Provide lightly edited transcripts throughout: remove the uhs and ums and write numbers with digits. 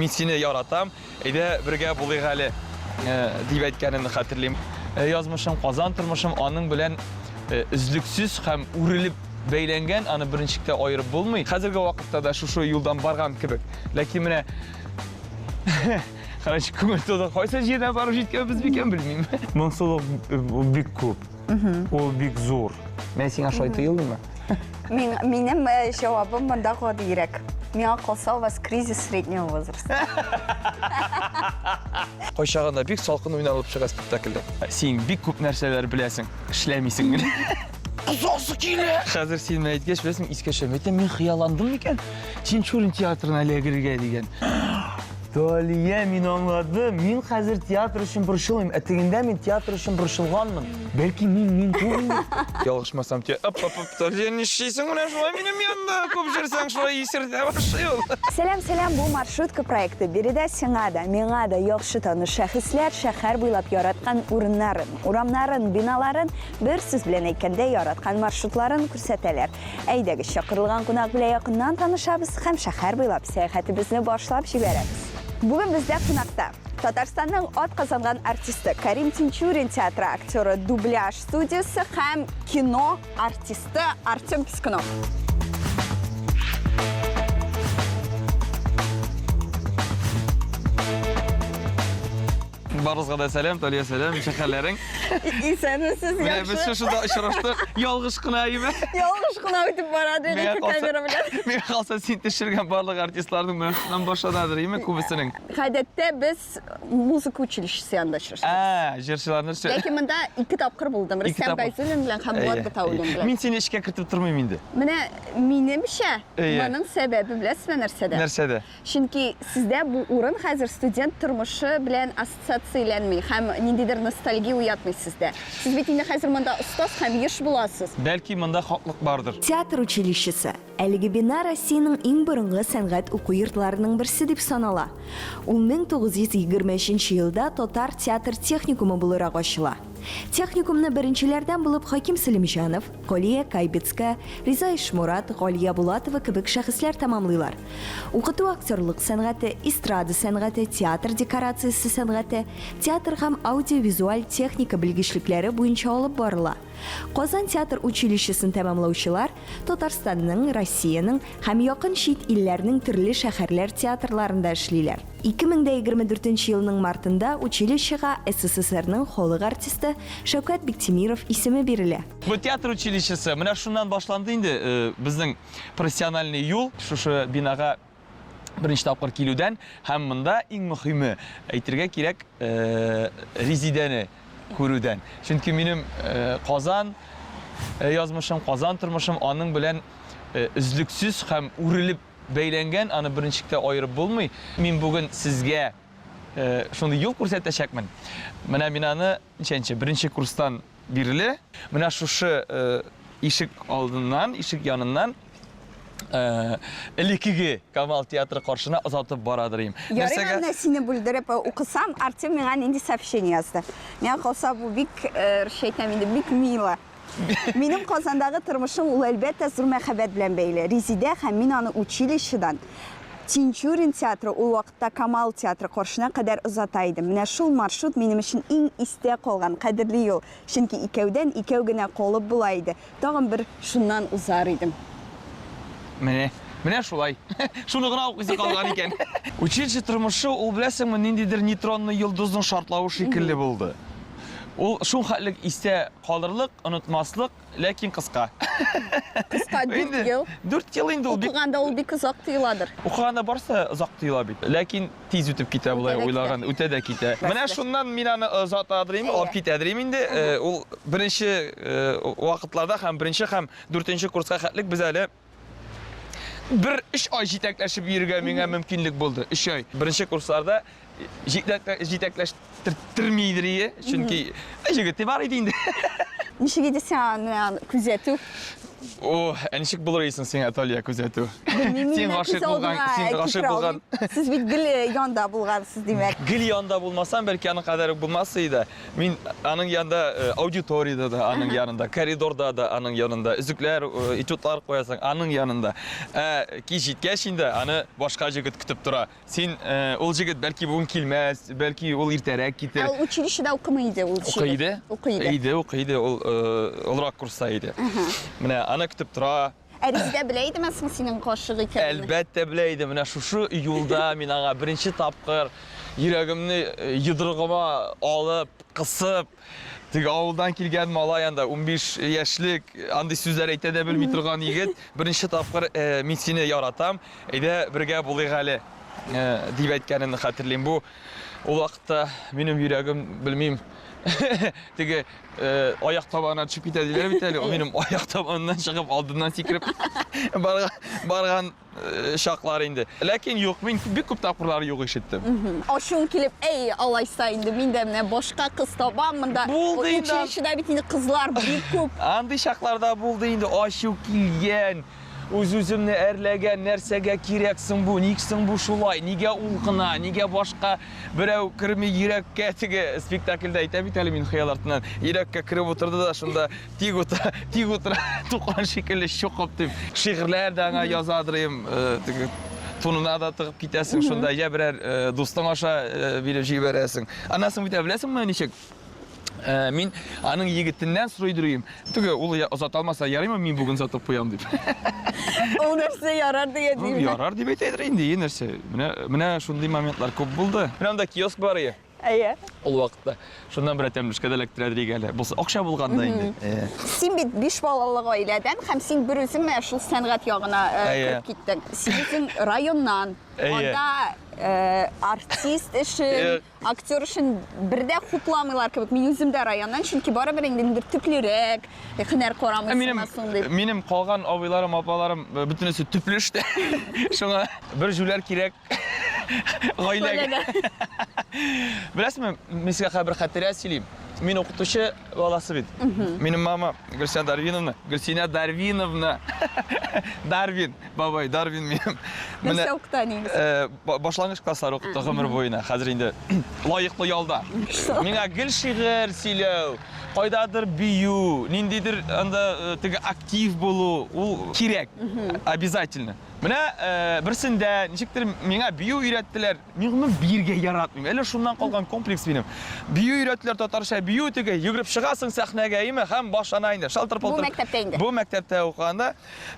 Мин сине яратам, әйдә бергә булыйк әле, дип әйткәнен хәтерлим. Язмышым, Казан тормышым аның белән өзлексез һәм үрелеп бәйләнгән, аны берничек тә аерып булмый. Хәзерге вакытта да шушы юлдан барган кебек. Ләкин менә короче, күңел тулы. Кайсы җирдә барып җиткәнбез микән, белмим. Моңсулык бик күп. Ул бик зур. Мен сиңа шулай тоелдымы? Мин, минем җавабым монда гадиерәк. Миңа калса, у вас кризис среднего возраста. Кайчагында бик салкын уйналып чыга спектакльдә. Син бик күп нәрсәләр беләсең, эшләмисең генә. Кызасы килә! Хәзер син менә әйткәч, беләсең, искә төшә. Әйтәм, мин хыялландым микән? Тинчурин театрына эләгергә дигән. Талия, мин аңладым. Мин хәзер театр өчен борчылмыйм. Ә тегендә мин театр өчен борчылганмын. Бәлки мин мин түгел. Ялгышмасам, те, оп, оп, оп, Талия, нишлисең менә шулай минем янда? Күп җөрсәң, шулай исертә башлый ул. Сәлам, сәлам, бу маршрутка проекты. Биредә сиңа да, миңа да яхшы таныш шәхесләр шәһәр буйлап яраткан урыннарын, урамнарын, биналарын, бер сүз белән әйткәндә, яраткан маршрутларын күрсәтәләр. Әйдәгез, чакырылган кунак белән якыннан танышабыз һәм шәһәр буйлап сәяхәтебезне башлап җибәрәбез. Бүген бездә кунакта Татарстанның атказанган артисты, Карим Тинчурин театры актеры, дубляж студиясе һәм кино артисты Артем Пискунов. Барыгызга да сәлам, Талия сәлам, ничек хәлләрең? Исәнмесез, Менә без шушында очраштык, ялгыш кына әйме? Ялгыш кына үтеп бара дидек камера белән. Миңа калса син төшергән барлык артистларның менә шуннан башланадыр, әйме, күбесенең. Гадәттә без музыка училищесы янында очраштык. Ә, җырчыларны төшер. Ләкин монда ике тапкыр булдым. Рөстәм Гайзуллин белән һәм Булат Гатауллин белән. Мин сине эшкә кертеп тормыйм инде. Менә минемчә, моның сәбәбе беләсезме нәрсәдә? Нәрсәдә? Чөнки сездә бу урын хәзер студент тормышы белән ассоциацияләнми һәм ниндидер ностальгия уятмый сездә. Сез бит инде хәзер монда остаз һәм еш буласыз. Бәлки, монда хаклык бардыр. Театр училищесы. Әлеге бина Россиянең иң борынгы сәнгать уку йортларының берсе дип санала. Ул 1923 елда Татар театр техникумы буларак ачыла. Техникумны беренчеләрдән булып Хаким Сәлимҗанов, Галия Кайбицкая, Риза Ишморат, Галия Булатова кебек шәхесләр тәмамлыйлар. Укыту актерлык сәнгате, эстрада сәнгате, театр декорациясе сәнгате, театр һәм аудиовизуаль техника белгечлекләре буенча алып барыла. Казан театр училищесын тәмамлаучылар Татарстанның, Россиянең һәм якын чит илләрнең төрле шәһәрләр театрларында эшлиләр. 2024 елның мартында училищега СССРның халык артисты Шәүкәт Биктимиров исеме бирелә. Бу театр училищесы, менә шуннан башланды инде безнең профессиональный юл. Шушы бинага беренче тапкыр килүдән һәм монда иң мөхиме, әйтергә кирәк, Резидәне күрүдән. Чөнки минем Казан язмышым, Казан тормышым аның белән өзлексез һәм үрелеп бәйләнгән, аны берничек тә аерып булмый. Мин бүген сезгә шундый юл күрсәтәчәкмен. Менә мин аны ничәнче, беренче курстан бирле менә шушы ишек алдыннан, ишек яныннан элеккеге Камал театры каршына озатып барадыр им. Ярый, менә сине бүлдереп укысам, Артем миңа нинди сообщение язды. Миңа калса, бу бик, русча әйтәм инде, бик мило. Минем Казандагы тормышым ул, әлбәттә, зур мәхәббәт белән бәйле. Резидә һәм мин аны училищедан Тинчурин театры, ул вакытта Камал театры каршына кадәр озата идем. Менә шул маршрут минем өчен иң истә калган, кадерле юл. Чөнки икәүдән икәү генә калып була иде. Тагын бер шуннан узар идем. Менә, менә шулай. Шуны гына укыйсы калган икән. Училище тормышы ул, беләсеңме, ниндидер нейтронный йолдызның шартлавы шикелле булды. Ул шул хәтлек истә калырлык, онытмаслык, Ләкин кыска. Кыска, дүрт ел. 4 ел инде ул бик. Укыганда ул бик озак тоеладыр. Укыганда барса озак тоела бит. Ләкин тиз үтеп китә болай уйлаган, үтә дә китә. Менә шуннан мин аны озатадырым, алып китәдерим инде. Ул беренче вакытларда һәм беренче һәм дүртенче курска хәтлек без әле бер өч ай җитәкләшеп йөрергә миңа мөмкинлек булды. Өч ай. Беренче курсларда җитәкләштермидер ие, чөнки җегете бар иде инде. Ничек иде сиңа аны күзәтү? О, ә ничек булыр исең сиңа Талия күзәтү? Белмим, Син мин гашыйк күз булган, алдыма син гашыйк китерә булган. алмыйм. Сез бит гел э, янда булгансыз, димәк. Гел янда булмасам, бәлки аның кадәр үк булмас иде. Мин аның янында э, аудиториядә дә аның янында, коридорда да аның янында, өзекләр, э, этюдлар куясың, аның янында. Ә кич җиткәч инде аны башка җегет көтеп тора. Син, э, ул җегет бәлки бүген килмәс, бәлки ул иртәрәк китер. Ә ул училищеда укымый иде ул җегет. Укый иде. Укый иде. Иде, укый иде. Ул э, олырак курста иде. Менә аны көтеп тора. Ә Резидә белә идеме соң синең гашык икәнеңне? Әлбәттә белә иде. Менә шушы юлда мин аңа беренче тапкыр йөрәгемне э, йодрыгыма алып, кысып, теге авылдан килгән малай анда 15 яшьлек, андый сүзләр әйтә дә белми торган егет, беренче тапкыр э, мин сине яратам, Әйдә, бергә булыйк әле, э, дип әйткәнен хәтерлим. Бу ул вакытта минем йөрәгем, белмим, теге э, аяк табанына төшеп китә диләр бит әле. Минем аяк табаныннан чыгып, алдыннан сикереп барган, барган э, чаклар инде. Ләкин юк, мин бик күп тапкырлар юк ишеттем. Ачуың килеп, әй, алайса инде мин дә менә башка кыз табам монда. Булды инде. Училищеда бит инде кызлар бик күп. Андый чакларда булды инде ачу килгән. Үз-үземне әрләгән, нәрсәгә кирәк соң бу, ник соң бу шулай, нигә ул гына, нигә башка берәү керми йөрәккә, теге спектакльдә әйтә бит әле мин хыял артыннан, йөрәккә кереп утырды да шунда тик утыра, тик утыра, туклан шикелле чокып дип, шигырьләр дә аңа язадыр идем, э, теге тунына да тыгып китәсең шунда, я берәр э, дустың аша э, биреп җибәрәсең. Аннан соң бит ә беләсеңме ничек? Э, мин аның егетеннән сорый йөрим. Теге ул озата алмаса, ярыймы мин бүген сатып куям дип. Ул нәрсә ярар дигән Ну, ярар дип әйтәдер инде, нәрсә. Менә менә шундый моментлар күп булды. Менә анда киоск бар иде. Әйе. Ул вакытта. Шуннан бер тәмлешкә дә эләктерәдер иде әле. Булса, акча булганда инде. Э. Син бит биш балалы гаиләдән һәм син бер үзең менә шул сәнгать ягына э, кереп киттең. Син үзең районнан. Анда артист эшен, Актер өчен бер дә хупламыйлар кебек. Мин үзем дә районнан, чөнки барыбер инде ниндидер төплерәк һөнәр карамыйсың минем, соң дип. Минем калган абыйларым, апаларым э, бөтенесе төпле эштә. Шуңа бер җүләр кирәк гаиләгә. Беләсезме, мин сезгә хәзер бер хатирә сөйлим. Мин укытучы баласы бит. Минем мама Гөлсинә Дарвиновна, Гөлсинә Дарвиновна. Дарвин. Бабай, Дарвин минем. Нәрсә укыта әниегез? Э, башлангыч класслар укытты гомер буена. Хәзер инде лаеклы ялда. Миңа гел шигырь сөйләү, кайдадыр бию, ниндидер анда э, теге актив булу, ул кирәк. Обязательно. Менә э, берсендә ничектер миңа бию өйрәттеләр. Мин гомумән биергә яратмыйм. Әле шуннан калган комплекс минем. Бию өйрәттеләр татарча бию теге, йөгереп чыгасың сәхнәгә, әйеме, һәм башлана инде. Шалтыр-палтыр. Бу мәктәптә инде. Бу мәктәптә укыганда.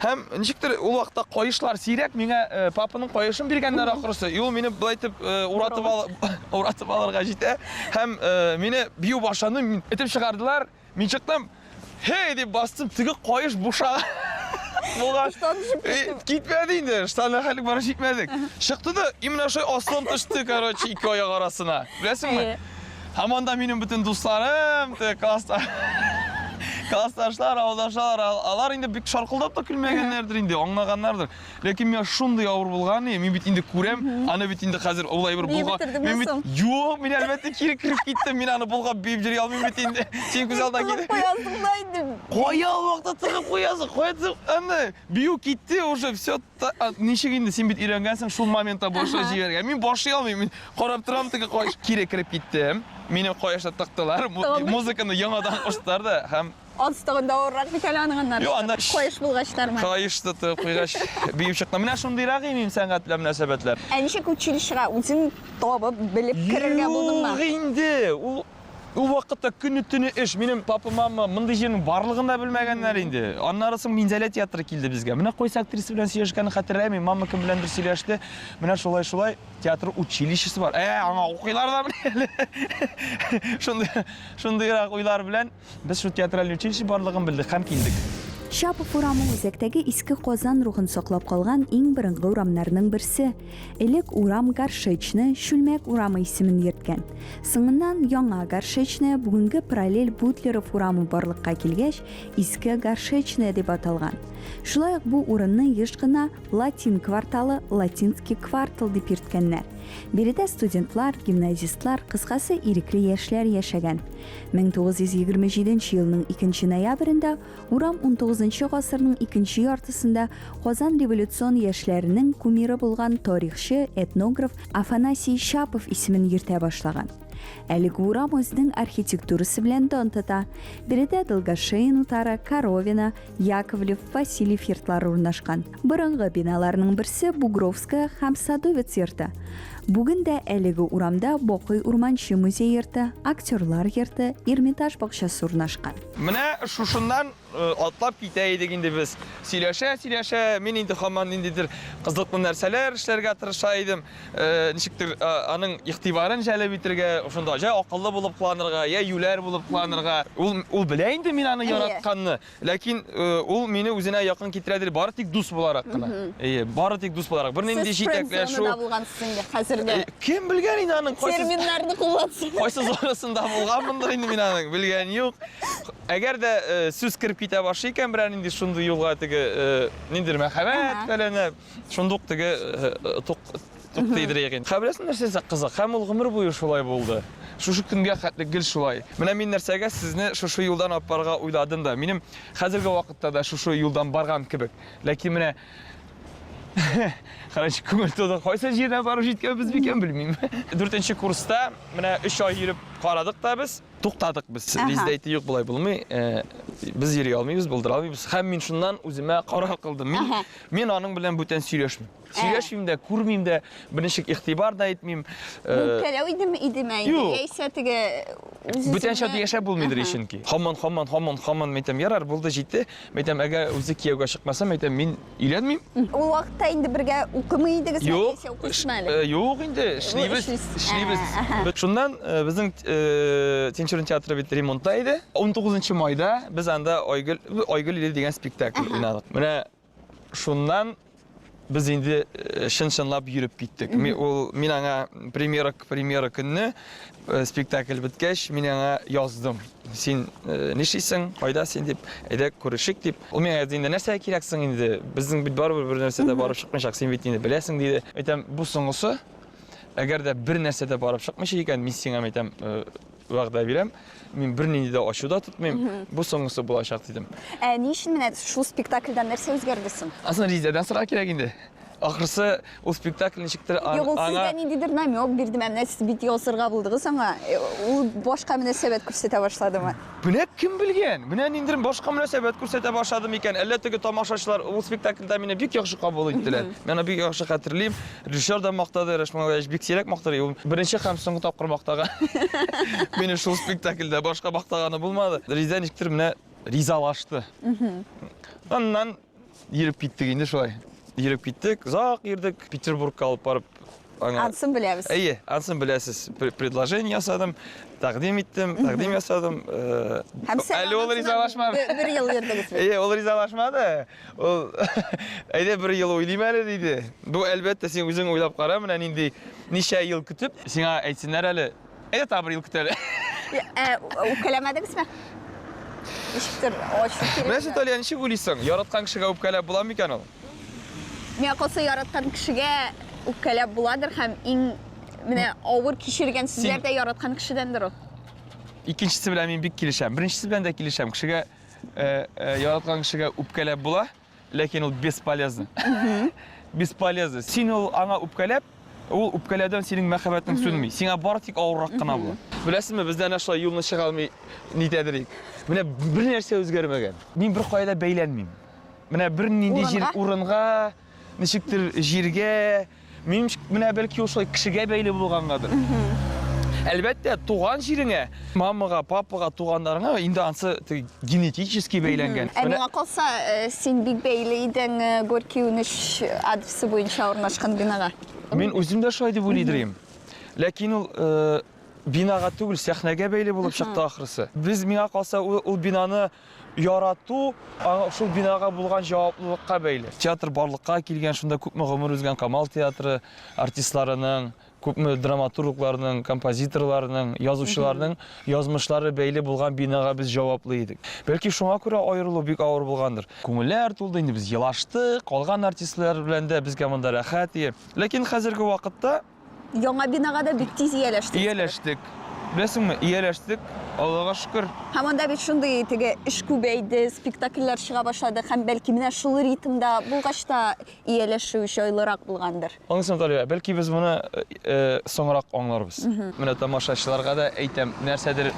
Һәм ничектер ул вакытта каешлар сирәк, миңа э, папаның каешын биргәннәр ахрысы. И ул мине былай итеп э, уратып ал, уратып алырга җитә. Һәм э, мине бию башланды, мин этеп чыгардылар. Мин чыктым. Хей дип бастым, теге каеш бушаган. Булган. Штан төшеп китте. Китмәде инде, штанга хәлек барып җитмәдек. Чыкты да, именно шулай асылым төште, короче, ике аяк арасына. Беләсеңме? Һәм анда минем бөтен дусларым, теге класста классташлар, авылдашлар, алар инде бик шаркылдап та көлмәгәннәрдер инде, аңлаганнардыр. Ләкин миңа шундый авыр булган, мин бит инде күрәм, аны бит инде хәзер улай бер Биеп булга. бетердеңме Мин бит соң? юк, мин әлбәттә кире кереп киттем, мин аны болгап биеп йөри алмыйм бит инде. Син күз алдына Тыгып килеп. куясың да инде. Кая ул вакытта тыгып куясың? Кая тыгып? Аны бию китте уже, все. Ничек инде син бит өйрәнгәнсең шул моментта башлап җибәргә. Мин башлый алмыйм. Мин карап торам теге каеш. Кире кереп киттем. Мине каешта тыктылар. Музыканы яңадан куштылар да һәм Ансы тагын да авыррак бит әле аның аннары. Юк, анда каеш булгачлармы? Каеш тотып куйгач биеп чыктым. Менә шундыйрак имин сәнгать белән мөнәсәбәтләр. Ә ничек училищега үзең табып, белеп керергә булдыңмы? Юк инде. Ул Ул вакытта көне-төне эш. Минем папа, мама мондый җирнең барлыгын да белмәгәннәр инде. Аннары соң Минзәлә театры килде безгә. Менә кайсы актриса белән сөйләшкәнен хәтерләмим. Мама кем беләндер сөйләште. Менә шулай-шулай театр училищесы бар. Ә, аңа укыйлар да менә әле. Шундый, шундыйрак уйлар белән без шул театраль училище барлыгын белдек һәм килдек. Щапов урамы үзәктәге Иске Казан рухын саклап калган иң борынгы урамнарның берсе. Элек урам Горшечная, Чүлмәк урамы исемен йөрткән. Соңыннан Яңа Горшечная, бүгенге параллель Бутлеров урамы барлыкка килгәч, Иске Горшечная дип аталган. Шулай ук бу урынны еш кына Латин кварталы, Латинский квартал дип йөрткәннәр. Биредә студентлар, гимназистлар, кыскасы, ирекле яшьләр яшәгән. 1927 елның 2 ноябрендә урам 19 гасырның икенче яртысында Казан революцион яшьләренең кумиры булган тарихчы, этнограф Афанасий Щапов исемен йөртә башлаган. Әлеге урам үзенең архитектурасы белән дан тота. Биредә Долгошеин утары, Коровина, Яковлев, Васильев йортлары урнашкан. Борынгы биналарның берсе Бугровская һәм Садовец йорты. Бүген дә әлеге урамда Бакый Урманче музей йорты, Актерлар йорты, Эрмитаж бакчасы урнашкан. Менә шушыннан атлап китә идек инде без. Сөйләшә-сөйләшә, мин инде һаман ниндидер кызыклы нәрсәләр эшләргә тырыша идем. Ничектер аның игътибарын җәлеп итергә, шунда җә акыллы булып кыланырга, я юләр булып кыланырга. Ул ул белә инде мин аны яратканны. Ләкин ул мине үзенә якын китерәдер бары тик дус буларак кына. Әйе, бары тик дус буларак. Бернинди Сез җитәкләшү. френд-зонада булгансыз инде хәзер дә. Кем белгән инде аның кайсы Терминнарны куллансың. Кайсы зонасында булганмындыр инде мин аның, белгән юк. Әгәр дә сүз кереп китә башлый икән, берәр нинди шундый юлга теге ниндидер мәхәббәт фәләне, шундук теге тук Туктый идек. Һәм беләсең нәрсәсе кызык? Һәм ул гомер буе шулай булды. Шушы көнгә хәтле гел шулай. Менә мин нәрсәгә сезне шушы юлдан алып барырга уйладым да. Минем хәзерге вакытта да шушы юлдан барган кебек. Ләкин менә Короче, күңел тулды. Кайсы җиренә барып җиткәнбез микән, белмим. Дүртенче курста менә өч ай йөреп карадык та без. Туктадык без. Бездә әйтте, юк, болай булмый. Без йөри алмыйбыз, булдыра алмыйбыз. Һәм мин шуннан үземә карар кылдым. Мин, мин аның белән бүтән сөйләшмим. Сөйләшмим дә, күрмим дә, берничек игътибар да итмим. Үпкәләү идеме, идеме инде? Юк. Яисә теге үз Бүтәнчә үзеңне яшәп булмыйдыр ич чөнки. Һаман, һаман, һаман, һаман мәйтәм, ярар, булды, җитте. Мәйтәм, әгәр үзе кияүгә чыкмаса, мәйтәм, мин өйләнмим. Ул вакытта инде бергә укымый идегезме, Юк. яисә укыйсызмы әле? Юк инде, эшлибез, эшлисез. эшлибез. Ә, Шуннан безнең Тинчурин театры бит ремонтта иде. 19 майда без анда Айгөл, Айгөл иле дигән спектакль уйнадык. Менә Шуннан без инде э, чын-чынлап йөреп киттек. Мин ул мин аңа премьера премьера көнне э, спектакль беткәч, мин аңа яздым. Син э, нишлисең, кайда син дип, әйдә күрешик дип. Ул миңа әйтте, инде нәрсәгә кирәксең инде? Безнең бит барыбер бер нәрсә дә барып чыкмаячак, син бит инде беләсең диде. Әйтәм, бу соңгысы. Әгәр дә бер нәрсә дә барып чыкмыйча икән, мин сиңа әйтәм, Вәгъдә бирәм, мин бернинди дә ачу да тотмыйм, бу соңгысы булачак, дидем. Ә ни өчен менә шул спектакльдән нәрсә үзгәрде соң? Асын Резидәдән сорарга кирәк инде. Ахрысы, ул спектакль ничектер ан- Юк, ул аңа сезгә ниндидер намек бирдеме? Менә сез бит язырга булдыгыз аңа. Э, Ул башка мөнәсәбәт күрсәтә башладымы? Менә кем белгән? Менә ниндидер башка мөнәсәбәт күрсәтә башлады микән? Әллә теге тамашачылар ул спектакльдә мине бик яхшы кабул иттеләр. Мин аны бик яхшы хәтерлим. Режиссер да мактады, Рәшман Галиевич бик сирәк мактады. Ул беренче һәм соңгы тапкыр мактаган. Мине шул спектакльдә башка мактаганы булмады. Резидә ничектер менә ризалашты. Аннан йөреп киттек инде шулай. Йөреп киттек, озак йөрдек. Петербургка алып барып аңа Ансын беләбез. Әйе, ансын беләсез. Предложение ясадым, тәкъдим иттем, тәкъдим ясадым. Э, Һәм сен Әле ул ризалашмады. Бер ел йөрдегез бит. Әйе, ул ризалашмады. Ул әйдә бер ел уйлыйм әле диде. Бу әлбәттә син үзең уйлап кара, менә нинди ничә ел көтеп, сиңа әйтсеннәр әле. Әйдә тагы бер ел көт әле. Ә үпкәләмәдегезме? Ничектер ачу килеп. Менә син Талия ничек уйлыйсың? Яраткан кешегә үпкәләп була микән ул? Миңа калса яраткан кешегә үпкәләп буладыр һәм иң менә авыр кичергән сүзләр дә яраткан кешедәндер ул. Икенчесе белән мин бик килешәм. Беренчесе белән дә килешәм. Кешегә Э, э, яраткан кешегә үпкәләп була, ләкин ул бесполезно. Бесполезно. Син ул аңа үпкәләп, ул үпкәләүдән синең мәхәббәтең сүнми. Сиңа бары тик авыррак кына була. Беләсезме, бездә әнә шулай юлны чыга алмый нитәдер идек. Менә бер нәрсә үзгәрмәгән. Мин бер кая да бәйләнмим. Менә бернинди җир урынга, ничектер җиргә, Минем менә бәлки ул шулай кешегә бәйле булгангадыр. Әлбәттә, туган җиреңә, мамага, папага, туганнарыңа инде ансы генетически бәйләнгән. Ә миңа калса, э, син бик бәйле идең э, Горький 13 адресы буенча урнашкан бинага. Мин үзем дә шулай дип уйлыйдыр идем. Ләкин ул э, бинага түгел, сәхнәгә бәйле булып чыкты ахрысы. Без миңа калса ул, ул бинаны ярату шул бинага булган җаваплылыкка бәйле. Театр барлыкка килгән, шунда күпме гомер узган Камал театры артистларының, күпме драматургларның, композиторларның, язучыларның язмышлары бәйле булган бинага без җаваплы идек. Бәлки шуңа күрә аерылу бик авыр булгандыр. Күңелләр тулды, инде без елаштык, калган артистлар белән дә безгә монда рәхәт. Ләкин хәзерге вакытта. Яңа бинага да бик тиз ияләштек. Ияләштек. Беләсеңме, ияләштек, Аллага шөкер. Һәм анда бит шундый теге эш күбәйде, спектакльләр чыга башлады һәм бәлки менә шул ритмда булгач та ияләшү җайлырак булгандыр. Аңлыйсың, Талия, бәлки без моны соңрак аңларбыз. Менә тамашачыларга да әйтәм, нәрсәдер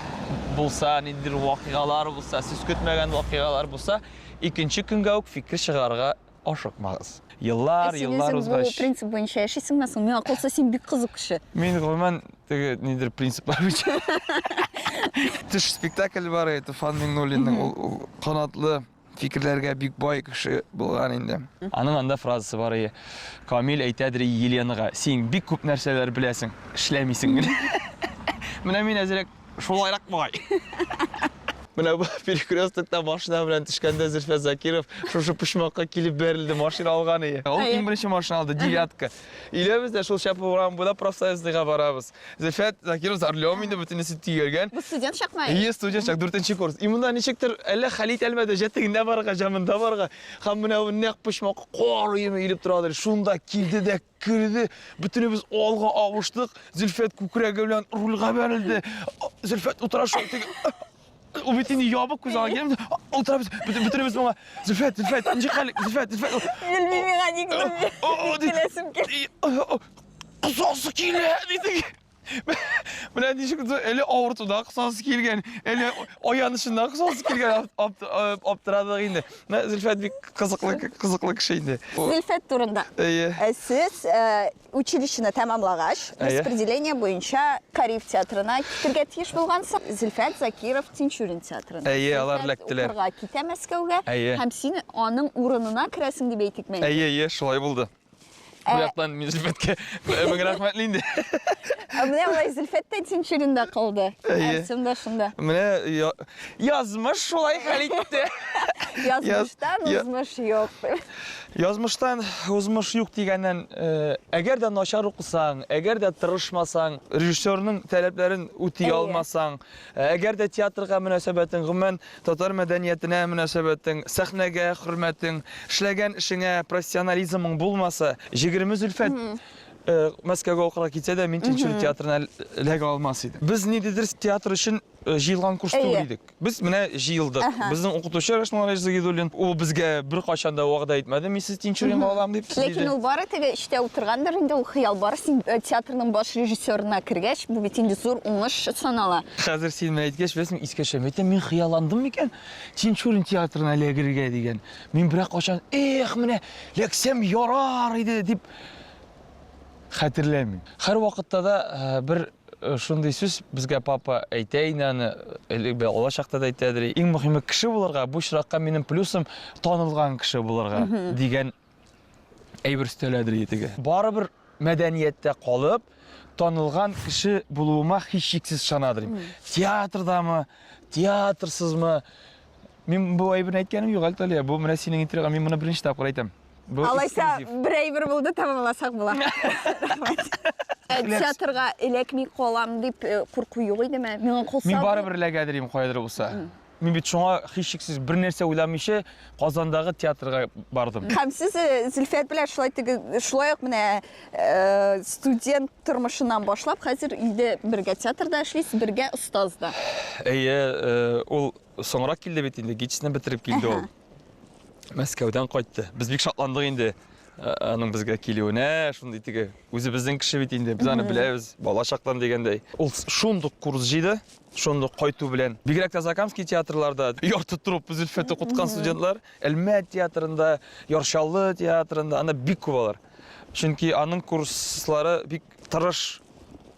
булса, ниндидер вакыйгалар булса, сез көтмәгән вакыйгалар булса, икенче көнгә үк фикер чыгарырга Ашыкмагыз. Еллар, Ә син еллар үзең бу узгач. принцип буенча яшисеңме соң? Миңа калса, син бик кызык кеше. Мин гомумән теге нидер принциплар буенча. Төш спектакль бар иде Туфан Миңнуллинның, ул, ул канатлы фикерләргә бик бай кеше булган инде. Аның анда фразасы бар иде. Камил әйтәдер Еленага, син бик күп нәрсәләр беләсең, эшләмисең генә. Менә мин әзрәк Шулайрак бугай. Менә бу перекрестокта машина белән төшкәндә Зөлфәт Закиров шушы почмакка килеп бәрелде, машина алган ие. Ул иң беренче машина алды, девятка. Өйләбез дә шул Чапы урам буйлап профсоюзныйга барабыз. Зөлфәт Закиров за рулем инде бөтенесе төялгән. Бу студент чакмы? Ие, студент чак, дүртенче курс. И монда ничектер әллә хәл итә алмады, җә тегендә барырга, җә монда барырга. Һәм менә бу нәкъ почмакка кар өеме өелеп торадыр. Шунда килде дә Керде, бөтенебез алга авыштык. Зөлфәт күкрәге белән рульга бәрелде. Зөлфәт утыра шул теге. Ул бит инде ябык күз алга килә. Утыра без, бөтенебез моңа. Зөлфәт, Зөлфәт, ничек хәл? Зөлфәт, Зөлфәт. Белмим миңа ник көләсем килә. Косасы килә, диде. Менә ничек әле авыртуда кысасы килгән, әле аянышында кысасы килгән аптырадык инде. Менә Зөлфәт бик кызыклы кызыклы кеше инде. Зөлфәт турында. Әйе. Э, сез э, училищены тәмамлагач, распределение буенча Кариев театрына китергә тиеш булгансың. Зөлфәт Закиров Тинчурин театрына. Әйе, алар эләктеләр. Укырга китә Мәскәүгә. Әйе. Һәм син аның урынына керәсең дип әйтикме? Әйе, әйе, шулай булды. Бу яктан мин Зөлфәткә мең рәхмәтле инде. Ә менә болай Зөлфәт тә Тинчуринда калды. Әйе. Артем да шунда. Менә язмыш шулай хәл итте. Язмыштан узмыш юк. Язмыштан узмыш юк дигәннән, әгәр дә начар укысаң, әгәр дә тырышмасаң, режиссерның таләпләрен үти алмасаң, әгәр дә театрга мөнәсәбәтең, гомумән, Татар мәдәниятенә мөнәсәбәтең, сәхнәгә хөрмәтең, эшләгән эшеңә профессионализмың булмаса, 20 Зөлфәт Мәскәүгә укырга китсә дә, мин Тинчурин театрына эләгә алмас идем. Без ниндидер театр өчен җыелган курс түгел идек. Без менә җыелдык. Безнең укытучы Рәшит Муллаевич Загидуллин, ул безгә беркайчан да вәгъдә итмәде, мин сезне Тинчуринга алам дип. Ләкин ул бары теге эчтә утыргандыр инде, ул хыял бар. Син театрның баш режиссерына кергәч, бу бит инде зур уңыш санала. Хәзер син менә әйткәч, беләсеңме, искә төшә. Әйтәм, мин хыялландым микән Тинчурин театрына эләгергә дигән. Мин берәр кайчан, эх, менә эләксәм ярар иде дип хәтерләмим. Һәрвакытта да э, бер э, шундый сүз безгә папа әйтә инде аны, элек бала чакта да әйтәдер. Иң мөһиме кеше булырга, бу очракка минем плюсым танылган кеше булырга дигән әйбер өстәләдер итеге. Барыбер мәдәнияттә калып, танылган кеше булуыма һичшиксез ышанадыр. Театрдамы, театрсызмы? Мин бу әйберне әйткәнем юк әле, Талия. Бу менә синең интервьюга мин моны беренче тапкыр әйтәм. Бу Алайса, бер әйбер булды, тәмамласак була. Рәхмәт. Э, театрга эләкми калам дип э, курку юк идеме? Миңа калса. Мин барыбер эләгәдер идем, каядыр булса. Мин бит шуңа һичшиксез бер нәрсә уйламыйча Казандагы театрга бардым. Һәм сез э, Зөлфәт белән шулай теге шулай ук менә э, студент тормышыннан башлап хәзер инде бергә театрда эшлисез, бергә остаз да. Әйе, э, ул соңрак килде бит инде, ГИТИСны бетереп килде ул. Мәскәүдән кайтты. Без бик шатландык инде аның безгә килүенә, шундый теге үзебезнең кеше бит инде, без аны беләбез, бала чактан дигәндәй. Ул шундук курс җыйды. Шундук кайту белән. Бигрәк тә Закамский театрларда ярты труппа Зөлфәт укыткан студентлар, Әлмәт театрында, Яр Чаллы театрында, анда бик күп алар. Чөнки аның курслары бик тырыш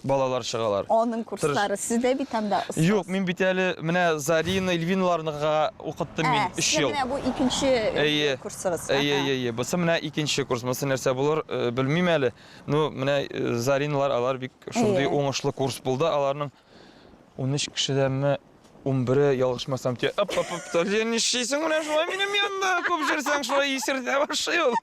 балалар чыгалар. Аның курслары, сез дә бит анда остаз. Юк, мин бит әле менә Зарина, Эльвиналарныга укыттым мин 3 ел. Менә бу икенче курсыгыз. Әйе, әйе, әйе. Бусы менә икенче курс. Монысы нәрсә булыр, белмим әле. Ну, менә Зариналар, алар бик шундый уңышлы курс булды. Аларның 13 кешедәнме, 11-е ялгышмасам, те, оп, оп, оп, син нишлисең менә шулай минем янда, күп җөрсәң шулай исертә башлый ул.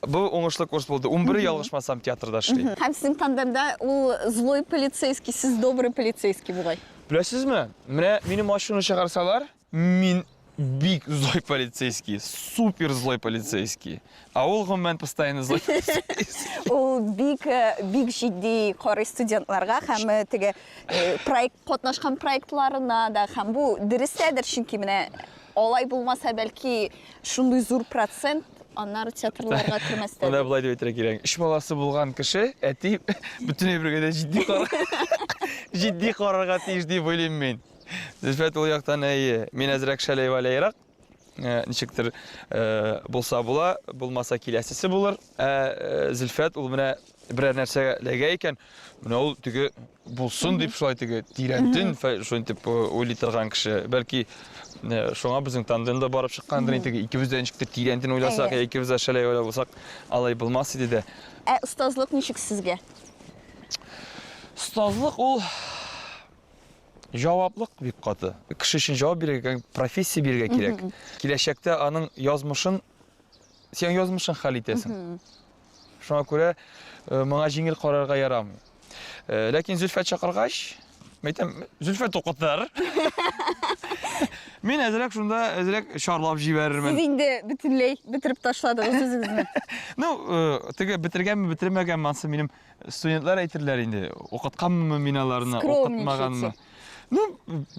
Бу уңышлы курс булды. 11-е ялгышмасам театрда эшли. Һәм сезнең тандемда ул злой полицейский, сез добрый полицейский бугай. Беләсезме, менә минем ачуны чыгарсалар, мин. бик злой полицейский, супер злой полицейский. Ә ул гомумән постоянно злой полицейский. Ул бик э, бик җитди карый студентларга һәм э, теге э, проект катнашкан проектларына да һәм бу дөрестәдер, чөнки менә алай булмаса, бәлки шундый зур процент аннары театрларга кермәс тә. Монда болай дип әйтергә кирәк. Өч баласы булган кеше, әти бөтен әйбергә дә җитди карар. Җитди карарга тиеш дип уйлыйм мин. Зөлфәт ул яктан әйе, мин әзрәк шәләй-вәләйрәк. Э, ничектер э, булса була, булмаса киләсесе булыр. Ә э, Зөлфәт ул менә берәр нәрсәгә эләгә икән, менә ул теге булсын дип шулай теге тирәнтен шулай итеп уйлый торган кеше. Бәлки шуңа безнең тандем да барып чыккандыр инде, теге икебез дә ничектер тирәнтен уйласак, я икебез дә шәләй уйлап булсак, алай булмас иде дә. Ә остазлык ничек сезгә? Остазлык ул Җаваплык бик каты. Кеше өчен җавап бирергә, профессия бирергә кирәк. Киләчәктә аның язмышын, син язмышын хәл итәсең. Шуңа күрә э, моңа җиңел карарга ярамый. Э, ләкин Зөлфәт чакыргач, әйтәм, Зөлфәт укытыр. Мин әзрәк шунда әзрәк чарлап җибәрермен. Сез инде бөтенләй бетереп ташладыгыз үзегезне. Ну, э, теге бетергәнме, бетермәгәнме, ансы минем Студентлар әйтерләр инде, укытканмы мин аларны, укытмаганмы. Ну,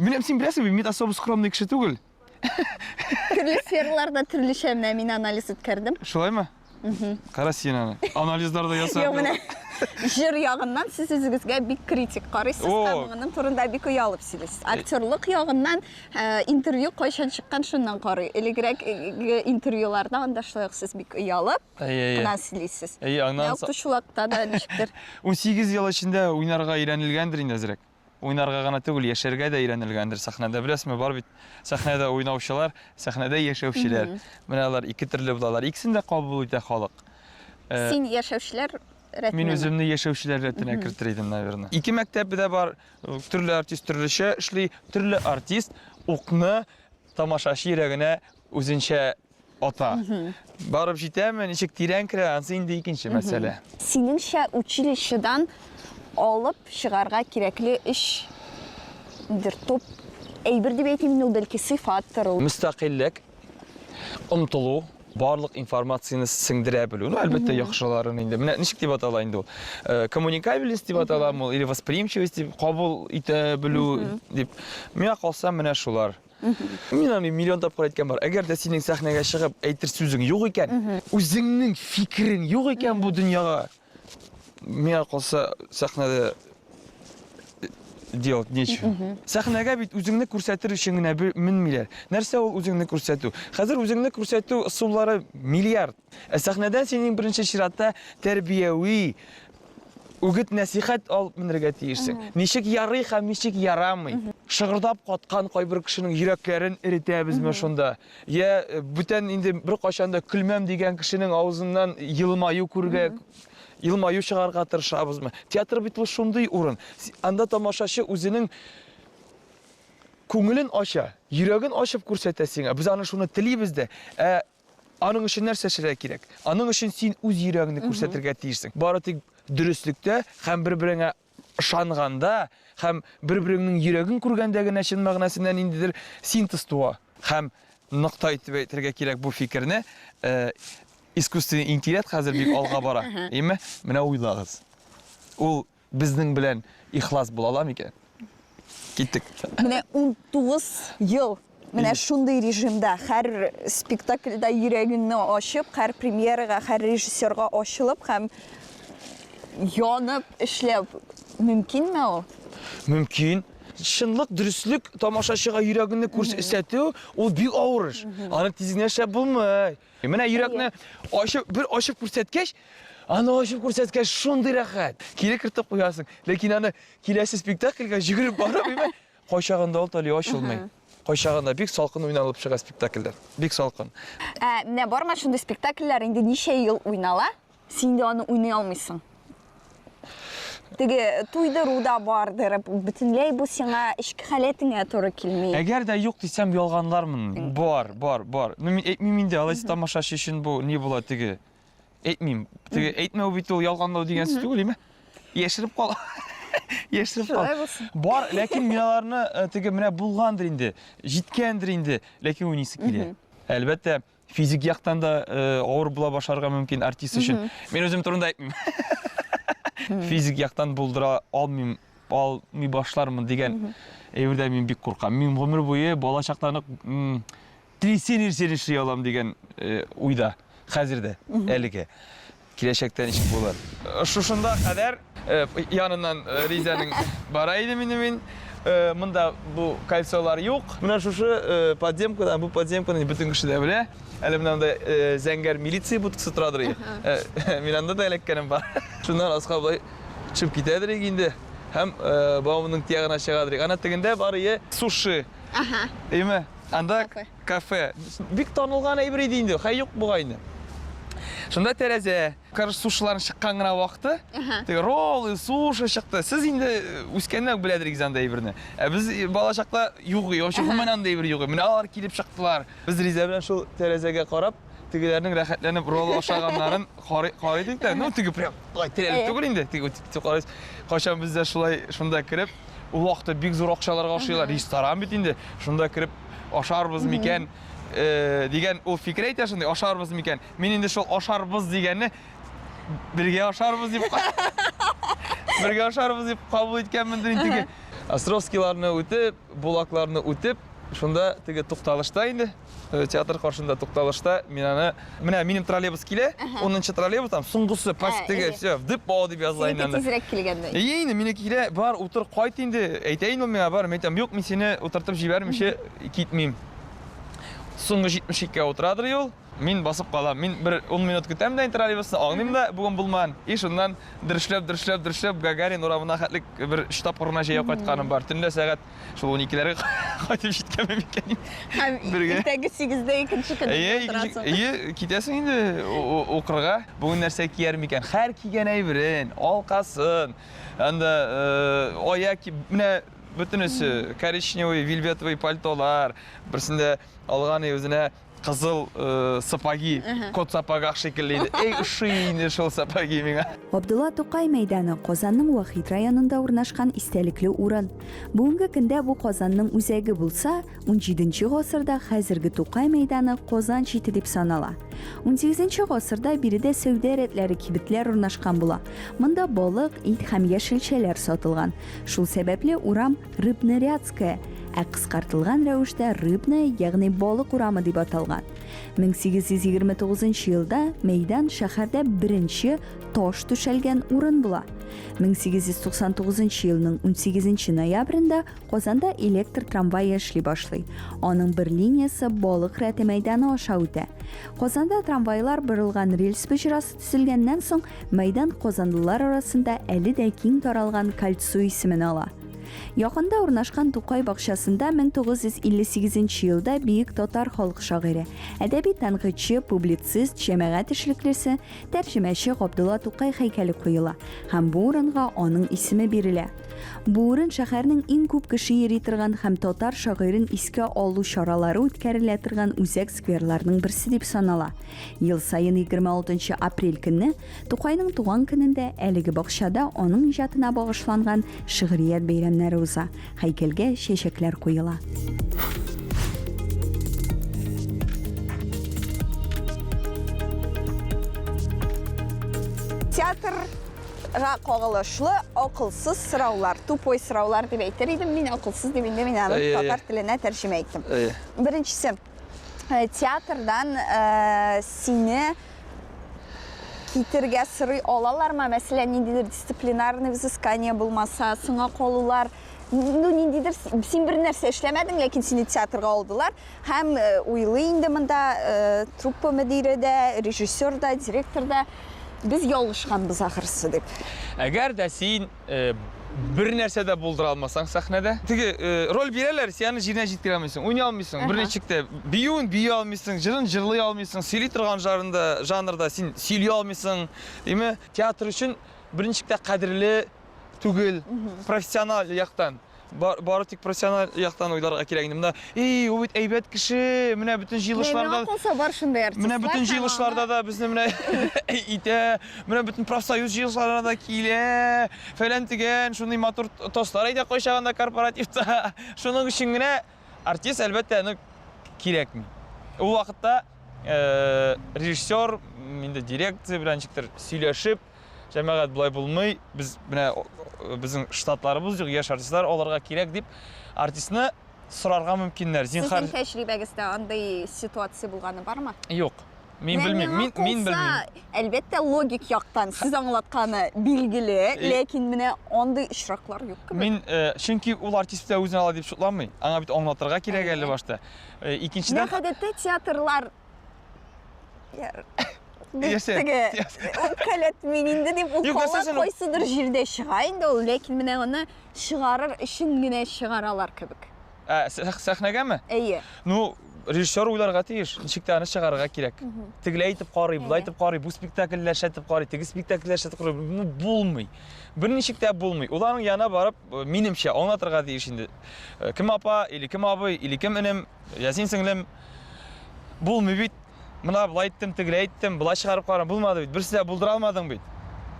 минем син беләсең, мин особо скромный кеше түгел. Төрле сфераларда төрлечә менә мин анализ үткәрдем. Шулаймы? Кара син аны. Анализлар да ясап. Юк, менә җыр ягыннан сез үзегезгә бик критик карыйсыз һәм моның турында бик оялып сөйлисез. Актерлык ягыннан э, интервью кайчан чыккан шуннан карый. Элегрәк э, интервьюларда анда шулай ук сез бик оялып, Әйе, әйе. кына сөйлисез. Әйе, аннан Менә укытучылыкта да ничектер. 18 ел эчендә уйнарга өйрәнелгәндер инде әзрәк. Уйнарга гына түгел, яшәргә дә өйрәнелгәндер сәхнәдә. Беләсезме, бар бит сәхнәдә уйнаучылар, сәхнәдә яшәүчеләр. Менә алар ике төрле булалар. Икесен дә кабул итә халык. Э, Син яшәүчеләр рәтенә. Мин үземне яшәүчеләр рәтенә кертер идем, наверное. Ике мәктәп дә бар. Төрле артист төрлечә эшли, төрле артист укны тамашачы йөрәгенә үзенчә ата. Барып җитәме, ничек тирән керә, ансы инде икенче мәсьәлә. Синеңчә, училищедан алып чыгарга кирәкле өч бер топ әйбер дип әйтим инде ул, бәлки сыйфаттыр ул. Мөстәкыйльлек, омтылу, барлык информацияне сеңдерә белү. Ну, әлбәттә, яхшыларын инде. Менә ничек дип атала инде ул? Э, коммуникабельность дип аталамы ул или восприимчивость дип кабул итә белү дип. Миңа калса, менә шулар. Мин аны миллион тапкыр әйткән бар. Әгәр дә синең сәхнәгә чыгып әйтер сүзең юк икән, үзеңнең фикерең юк икән бу дөньяга, миңа калса, сәхнәдә делать нечего. Сәхнәгә бит үзеңне күрсәтер өчен генә менмиләр. Нәрсә ул үзеңне күрсәтү? Хәзер үзеңне күрсәтү ысуллары миллиард. Ә сәхнәдән син иң беренче чиратта тәрбияви үгет-нәсихәт алып менергә тиешсең. Ничек ярый һәм ничек ярамый. Шыгырдап каткан кайбер кешенең йөрәкләрен эретәбезме шунда? Я э, бүтән инде беркайчан да көлмәм дигән кешенең авызыннан елмаю күргә елмаю чыгарга тырышабызмы? Театр бит ул шундый урын. Анда тамашачы үзенең күңелен ача, йөрәген ачып күрсәтә сиңа. Без аны шуны телибез дә. Ә Аның өчен нәрсә эшләргә кирәк? Аның өчен син үз йөрәгеңне күрсәтергә тиешсең. Бары тик дөреслектә һәм бер-береңә ышанганда һәм бер-береңнең йөрәген күргәндә генә чын мәгънәсендә ниндидер синтез туа. Һәм нокта итеп әйтергә кирәк бу фикерне, э, искусственный интеллект хәзер бик алга бара, әйеме? Менә уйлагыз. Ул Безнең белән ихлас була ала микән? Киттек. Менә 19 ел менә шундый режимда, һәр спектакльдә йөрәгеңне ачып, һәр премьерага, һәр режиссерга ачылып һәм янып эшләү мөмкинме ул? Мөмкин. Чынлык, дөреслек, тамашачыга йөрәгеңне күрсәтү, ул бик авыр эш. Аны тиз генә эшләп булмый. Менә йөрәкне ачып, бер ачып күрсәткәч, аны ачып күрсәткәч шундый рәхәт. Кире кертеп куясың. Ләкин аны киләсе спектакльгә йөгереп барып, әйме, кайчагында ул тали ачылмый. Кайчагында бик салкын уйналып чыга спектакльләр. Бик салкын. Ә менә бармы шундый спектакльләр инде ничә ел уйнала, Син дә аны уйный алмыйсың. Теге туйдыру да бардыр, бөтенләй бу сиңа эчке халәтеңә туры килми. Әгәр дә юк дисәм, ялганлармын. Бар, бар, бар. Ну, мин әйтмим инде, алайса тамашачы өчен бу ни була теге. Әйтмим. Теге әйтмәү бит ул ялганлау дигән сүз түгел, име? Яшереп кала. Яшереп Шулай булсын. Бар, ләкин мин аларны э, теге менә булгандыр инде, җиткәндер инде, ләкин уйныйсы килә. Әлбәттә, физик яктан да э, авыр була башларга мөмкин артист өчен. Мин үзем турында әйтмим. Физик яктан булдыра алмыйм, алмый башлармын дигән әйбердән мин бик куркам. Мин гомер буе бала чактан ук теләсә нәрсәне эшли алам дигән э, уйда. Хәзер дә, әлегә. Киләчәктә ничек булыр? Шушында кадәр э, яныннан э, Ризәнең бара идем инде мин. Э, монда бу кольцолар юк. Менә шушы подземкадан, бу подземканы бөтен кеше дә белә. Әле менә анда зәңгәр милиция будкасы торадыр. Мин анда да эләккәнем бар. Шуннан аска болай төшеп китәдер инде. Һәм Бауманның тиягына чыгадыр. Ана тегендә бар ие суши. Ага. Әйме? Анда кафе. Бик танылган әйбер иде инде, хәй юк бугай инде. Шунда тәрәзә, короче, сушиларның чыккан гына вакыты. Теге роллы, суши чыкты. Сез инде э, үскәннән үк беләдер анда әйберне. Ә без э, бала чакта юк, вообще гомумән андый әйбер юк. Менә алар килеп чыктылар. Без Ризә белән шул тәрәзәгә карап, тегеләрнең рәхәтләнеп ролл ашаганнарын карый карый идек тә. Ну, теге прям болай терәлеп түгел инде, теге үтеп карыйбыз. Кайчан без дә шулай шунда кереп, ул вакытта бик зур акчаларга ашыйлар. Ресторан бит инде. Шунда кереп ашарбыз микән э, дигән ул фикер әйтә шундый, ашарбыз микән. Мин инде шул ашарбыз дигәнне бергә ашарбыз дип бергә ашарбыз дип кабул иткәнмендер инде. Теге Островскийларны үтеп, Булакларны үтеп, шунда теге тукталышта инде Э, театр каршында тукталышта мин аны менә минем троллейбус килә, 10 троллейбус там соңгысы теге все, в депо дип языла инде анда. Тизрәк килгәндә. Әйе инде минеке килә, бар утыр кайт инде, әйтә инде ул миңа бар, мин әйтәм, юк, мин сине утыртып җибәрмичә китмим. Соңгы 72-гә утырадыр юл. Мин басып калам. Мин бер 10 минут көтәм дә троллейбусны, аңлыйм да, бүген булмаган. И шуннан дөршләп, дөршләп, дөршләп Гагарин урамына хәтлек бер өч тапкыр гына җәяү кайтканым бар. Төнлә сәгать Шул 12-ләргә кайтып җиткәнмен микән? Һәм Бергә. иртәнге 8-дә икенче көнне Әйе, утырасың. әйе, китәсең инде укырга. Бүген нәрсә кияр микән? Һәр кигән әйберен, алкасын, анда э, аяк менә бөтенесе коричневый, вельветовый пальтолар, берсендә алган үзенә Кызыл э, сапоги, кот сапогах шикелле иде. Эй, ошый инде шул сапоги миңа. Габдулла Тукай мәйданы, Казанның Вахит районында урнашкан истәлекле урын. Бүгенге көндә бу Казанның үзәге булса, унҗиденче гасырда хәзерге Тукай мәйданы Казан чите дип санала. Унсигезенче гасырда биредә сәүдә рәтләре, кибетләр урнашкан була. Монда балык, ит һәм яшелчәләр сатылган. Шул сәбәпле урам Рыбнорядская, ә кыскартылган рәвештә Рыбная, ягъни Балык урамы дип аталган. 1829 елда мәйдан шәһәрдә беренче таш түшәлгән урын була. 1899 елның 18 ноябрендә Казанда электр трамвае эшли башлый. Аның бер линиясе Балык рәте мәйданы аша үтә. Казанда трамвайлар борылган рельс боҗрасы Төзелгәннән соң, мәйдан казанлылар арасында әле дә киң таралган Кольцо исемен ала. Якында урнашкан Тукай бакчасында 1958 елда бөек татар халык шагыйре, әдәби тәнкыйтьче, публицист, җәмәгать эшлеклесе, тәрҗемәче Габдулла Тукай һәйкәле куела һәм бу урынга аның исеме бирелә. Бу урын шәһәрнең иң күп кеше йөри торган һәм татар шагыйрен искә алу чаралары үткәрелә торган үзәк скверларның берсе дип санала. Ел саен 26 апрель көнне Тукайның туган көнендә әлеге бакчада аның иҗатына багышланган шигърият бәйрәмнәре уза, һәйкәлгә чәчәкләр куела. Театрга кагылышлы акылсыз сораулар, тупой сораулар дип әйтер идем мин, акылсыз дип инде мин аны татар теленә тәрҗемә иттем. Беренчесе, Э, театрдан э, сине китергә сорый алалармы? Мәсәлән, ниндидер дисциплинарный взыскание булмаса, соңа калулар, ну ниндидер син бер нәрсә эшләмәдең, ләкин сине театрга алдылар һәм э, уйлый инде монда труппа мөдире дә, режиссер да, директор да, без ялгышканбыз ахрысы дип. Әгәр дә син Э, бер нәрсә дә булдыра алмасаң сәхнәдә. Теге э, роль бирәләр, син аны җиренә җиткерә алмыйсың, уйный алмыйсың, берничек тә. Биюен бии алмыйсың, җырын җырлый алмыйсың, сөйли торган жанрда, жанрда син сөйли алмыйсың. Димә, театр өчен берничек тә кадерле түгел, профессиональ яктан. Бар, бары тик профессиональ яктан уйларга кирәк инде. Монда, эй, ул бит әйбәт кеше, менә бөтен җыелышларда Миңа калса бар шундый артистлар. Менә бөтен җыелышларда да безне менә итә, менә бөтен профсоюз җыелышларына да килә, фәлән төгән, шундый матур тостлар әйтә кайчагында корпоративта. Шуның өчен генә артист, әлбәттә, ну, кирәкми. Ул вакытта э, режиссер, инде дирекция белән ничектер сөйләшеп, Җәмәгать, болай булмый, без менә безнең штатларыбыз юк, яшь артистлар алырга кирәк дип артистны сорарга мөмкиннәр. Зинхар. Сезнең тәҗрибәгездә андый ситуация булганы бармы? Юк. Мин белмим. Мин мин белмим. Әлбәттә, логик яктан сез аңлатканы билгеле, ләкин менә андый очраклар юк кебек. Мин, э, чөнки ул артист та үзен ала дип шутламый. Аңа бит аңлатырга кирәк әле башта. Э, икенчедән, Гадәттә театрлар Теге үпкәләтмин инде дип ул кала кайсыдыр җирдә чыга инде ул, ләкин менә аны чыгарыр өчен генә чыгаралар кебек. Ә, сәхнәгәме? Әйе. Ну, режиссер уйларга тиеш, ничек тә аны чыгарырга кирәк. Тегеләй итеп карый, болай итеп карый, бу спектакльләр эшләтеп карый, теге спектакльләр эшләтеп карый. Ну, булмый. Берничек тә булмый. Ул аның янына барып, э, минемчә, аңлатырга тиеш инде. Э, кем апа, или кем абый, или кем энем, Я син сеңлем, булмый бит. Мына былай иттем, тегеләй иттем, былай чыгарып карам, булмады бит. Берсе дә булдыра алмадың бит.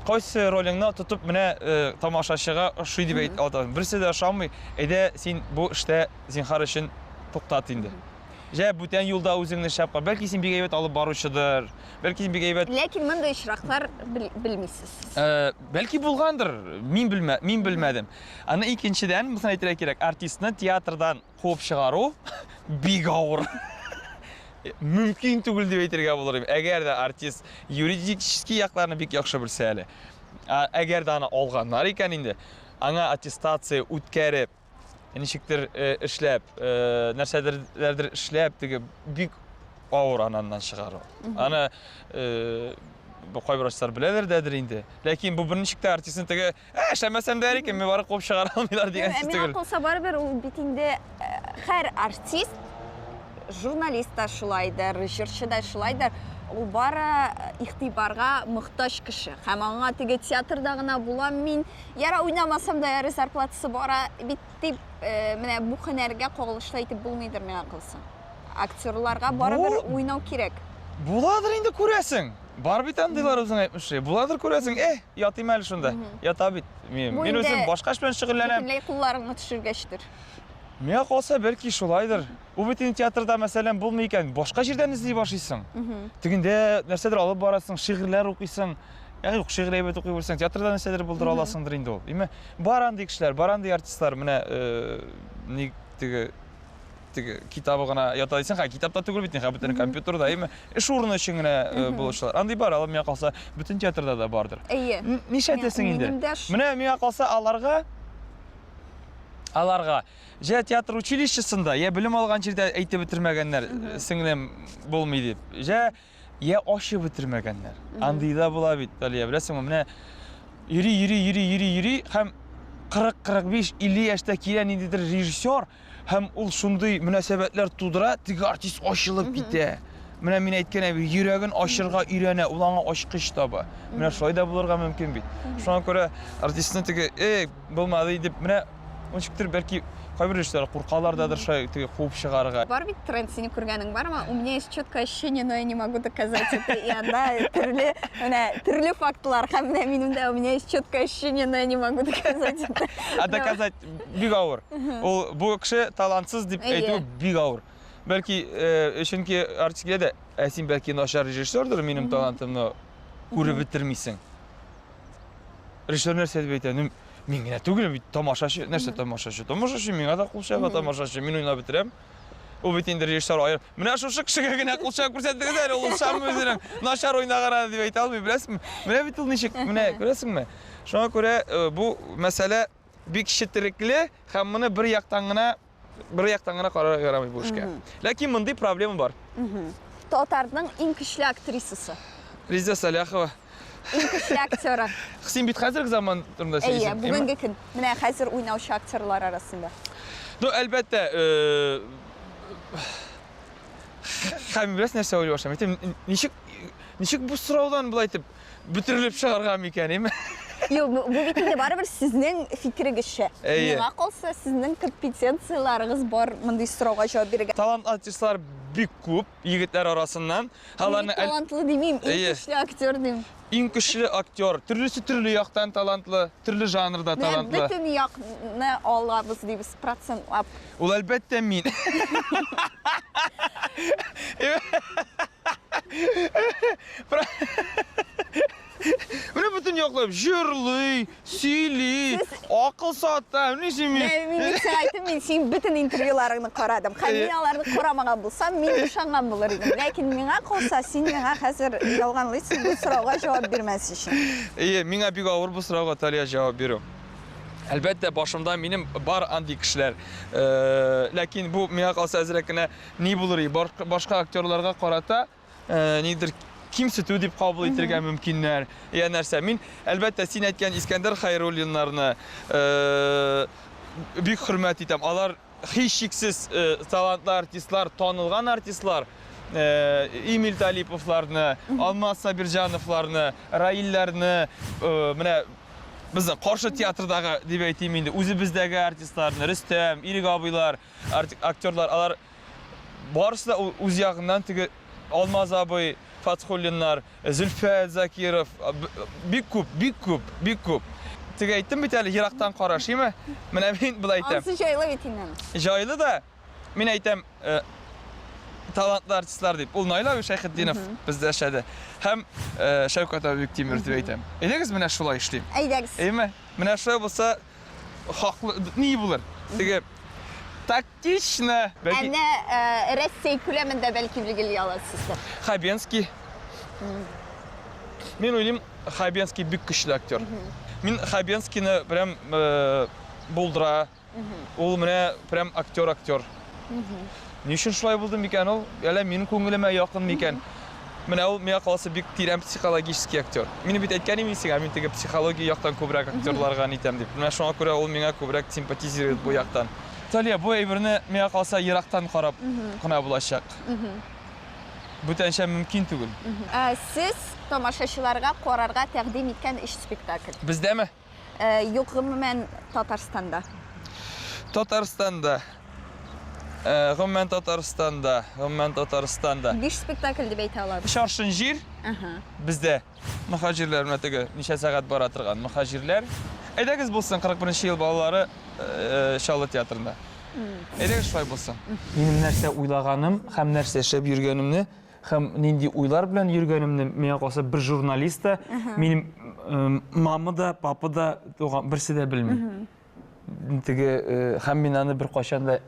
Кайсы ролеңне тотып менә э, тамашачыга ошый дип әйт аласың. Берсе дә ошамый. Әйдә, син бу эштә зинхар өчен туктат инде. Җә бүтән юлда үзеңне шәп кар. Бәлки син бик әйбәт алып баручыдыр. Бәлки син бик әйбәт. Ләкин мондый очраклар белмисез. Э, бәлки булгандыр. Мин белмә, мин белмәдем. Аны икенчедән, монысын әйтергә кирәк, артистны театрдан Куып чыгару бик авыр. Мөмкин түгел дип әйтергә булыр. Әгәр дә артист юридический якларны бик яхшы белсә әле. Әгәр дә аны алганнар икән инде, аңа аттестация үткәреп, ничектер э, эшләп, э, нәрсәдерләрдер эшләп, теге бик авыр аны аннан чыгару. Аны э, кайбер артистлар беләләр дәдер инде. Ләкин бу берничек тә артистны теге Ә, эшләмәсәм дә икән, мин барып куып чыгара алмыйлар дигән сүз түгел. Миңа калса барыбер ул бит инде һәр артист, журналист та шулайдыр, җырчы да шулайдыр, ул бары игътибарга мохтаҗ кеше. Һәм аңа теге театрда гына булам мин, яра уйнамасам да ярый зарплатасы бара бит дип, менә бу һөнәргә кагылышлы әйтеп булмыйдыр миңа калса. Актерларга барыбер уйнау кирәк. Буладыр инде күрәсең. Бар бит андыйлар үзең әйтмешли. Буладыр күрәсең, э, ятыйм әле шунда. Ята бит. Мин, мин үзем башка эш белән шөгыльләнәм. Бөтенләй кулларыңны төшергәчтер. Миңа калса, бәлки шулайдыр. Ул бит инде театрда, мәсәлән, булмый икән, башка җирдән эзли башлыйсың. Тегендә нәрсәдер алып барасың, шигырьләр укыйсың. Ә юк, шигырь әйбәт укый белсәң, театрда нәрсәдер булдыра аласыңдыр инде ул. Име, бар андый кешеләр, бар андый артистлар, менә э, ни теге теге китабы гына ята дисең, ха, китапта түгел бит, ха, бөтен компьютерда, әйме, эш урыны өчен генә э, булучылар. Андый бар, алар миңа калса, бөтен театрда да бардыр. Әйе. Нишләтәсең инде? Менә миңа калса, аларга аларга җә театр училищесында, я белем алган җирдә әйтеп бетермәгәннәр, сеңлем булмый дип. Җә я ачып бетермәгәннәр. Андый да була бит, Талия, беләсеңме, менә йөри, йөри, йөри, йөри, йөри һәм 40, 45, 50 яшьтә килә ниндидер режиссер һәм ул шундый мөнәсәбәтләр тудыра, теге артист ачылып китә. Менә мин әйткән әйбер, йөрәген ачырга өйрәнә, ул аңа ачкыч таба. Менә шулай да булырга мөмкин бит. Шуңа күрә артистны теге, эй, булмады дип, менә ничектер бәлки кайбер режиссерлар куркалар дадыр шулай теге куып чыгарырга. Бар бит тренд, сине күргәнең бармы? У меня есть четкое ощущение, но я не могу доказать это. И анда төрле, менә төрле фактлар һәм менә минем дә у меня есть четкое ощущение, но я не могу доказать это. А доказать бик авыр. Ул бу кеше талантсыз дип әйтү бик авыр. Бәлки, э, чөнки артист килә дә, ә син бәлки начар режиссердыр, минем талантымны күреп бетермисең. Режиссер нәрсә дип әйтә? Ну, мин генә түгел бит, тамашачы. Нәрсә тамашачы? Тамашачы миңа да кул чаба тамашачы. Мин уйнап бетерәм. Ул бит инде режиссер аерып, менә шушы кешегә генә кул чабып күрсәттегез әле, ул ошамый үзенең начар уйнаган дип әйтә алмый, беләсеңме? Менә бит ул ничек, менә күрәсеңме? Шуңа күрә э, бу мәсьәлә бик четерекле һәм моны бер яктан гына бер яктан гына карарга ярамый бу эшкә. Ләкин мондый проблема бар. Татарның иң көчле актрисасы. Резеда Саляхова. Иң көчле актеры. Син бит хәзерге заман турында сөйлисең. Әйе, бүгенге көн. Менә хәзер уйнаучы актерлар арасында. Ну, әлбәттә, э, һәм беләсең нәрсә уйлый башлыйм. Әйтәм, ничек ничек бу сораудан болай итеп бөтерелеп чыгарга микән, әйме? Юк, бу бу бит инде барыбер сезнең фикерегезчә. Әйе. Миңа калса, сезнең компетенцияләрегез бар мондый сорауга җавап бирергә. Талантлы артистлар бик күп егетләр арасыннан. Мин Аларны әл- талантлы димим, иң Әйе. көчле актер дим. Иң көчле актер, төрлесе төрле яктан талантлы, төрле жанрда Менә талантлы. бөтен якны алабыз дибез, процентлап. Ул әлбәттә мин. Менә бөтен яклап җырлый, сөйли, акыл сата, ничек мин? Мин бит сиңа әйттем, мин синең бөтен интервьюларыңны карадым. Һәм мин аларны карамаган булсам, мин ышанган булыр идем. Ләкин миңа калса, син миңа хәзер ялганлыйсың бу сорауга җавап бирмәс өчен. Әйе, миңа бик авыр бу сорауга Талия җавап бирү. Әлбәттә, башымда минем бар андый кешеләр. Э, ләкин бу миңа калса әзрәк кенә ни булыр, башка актерларга карата Э, нидер кимсетү дип кабул итергә мөмкиннәр. Я нәрсә? Мин әлбәттә син әйткән Искәндәр Хайруллиннарны э, бик хөрмәт итәм. Алар һичшиксез э, талантлы артистлар, танылган артистлар. Эмиль Талиповларны, Алмаз Сабирҗановларны, Раилләрне, менә безнең каршы театрдагы дип әйтим инде, үзебездәге артистларны, Рөстәм, Ирек абыйлар, актерлар, алар Барысы да үз ягыннан теге Алмаз абый, Фатхуллиннар, Зөлфәт Закиров, бик күп, бик күп, бик күп. Теге әйттем бит әле, ерактан караш, име? Менә мин болай әйтәм. Ансы җайлы бит инде. Җайлы да, мин әйтәм, э, талантлы артистлар дип. Ул Наил абый Шәйхетдинов бездә эшләде. Һәм э, Шәүкәт абый Биктимиров дип әйтәм. Әйдәгез менә шулай эшлим. Әйдәгез. Әйме? Менә шулай булса, хаклы ни булыр? Теге тактично. Ә менә э, Рәсәй күләмендә бәлки билгели аласыздыр. Хабенский. Мин уйлыйм, Хабенский бик көчле актер. Мин Хабенскийны прям э, булдыра. Ул менә прям актер-актер. Ни өчен шулай булды микән ул? Әллә минем күңелемә якын микән? Менә ул миңа калса бик тирән психологический актер. Мин бит әйткән идем сиңа, мин теге психология яктан күбрәк актерларга нитәм дип. Менә шуңа күрә ул миңа күбрәк симпатизирует бу яктан. Талия, бу әйберне миңа калса ерактан карап кына булачак. Бүтәнчә мөмкин түгел. Ә, Сез тамашачыларга карарга тәкъдим иткән өч спектакль. Бездәме? Э, юк, гомумән Татарстанда. Татарстанда. Э, гомумән Татарстанда, гомумән Татарстанда. Биш спектакль дип әйтә алабыз. Шаршын җир бездә. Мөхаҗирләр менә теге ничә сәгать бара торган мөхаҗирләр. Әйдәгез булсын 41 ел балалары э, Чаллы театрында. Әйдәгез шулай булсын. Минем нәрсә уйлаганым һәм нәрсә эшләп йөргәнемне һәм нинди уйлар белән йөргәнемне миңа калса бер журналист та, минем мама да, папа да туган берсе дә белми. Теге э, һәм мин аны беркайчан да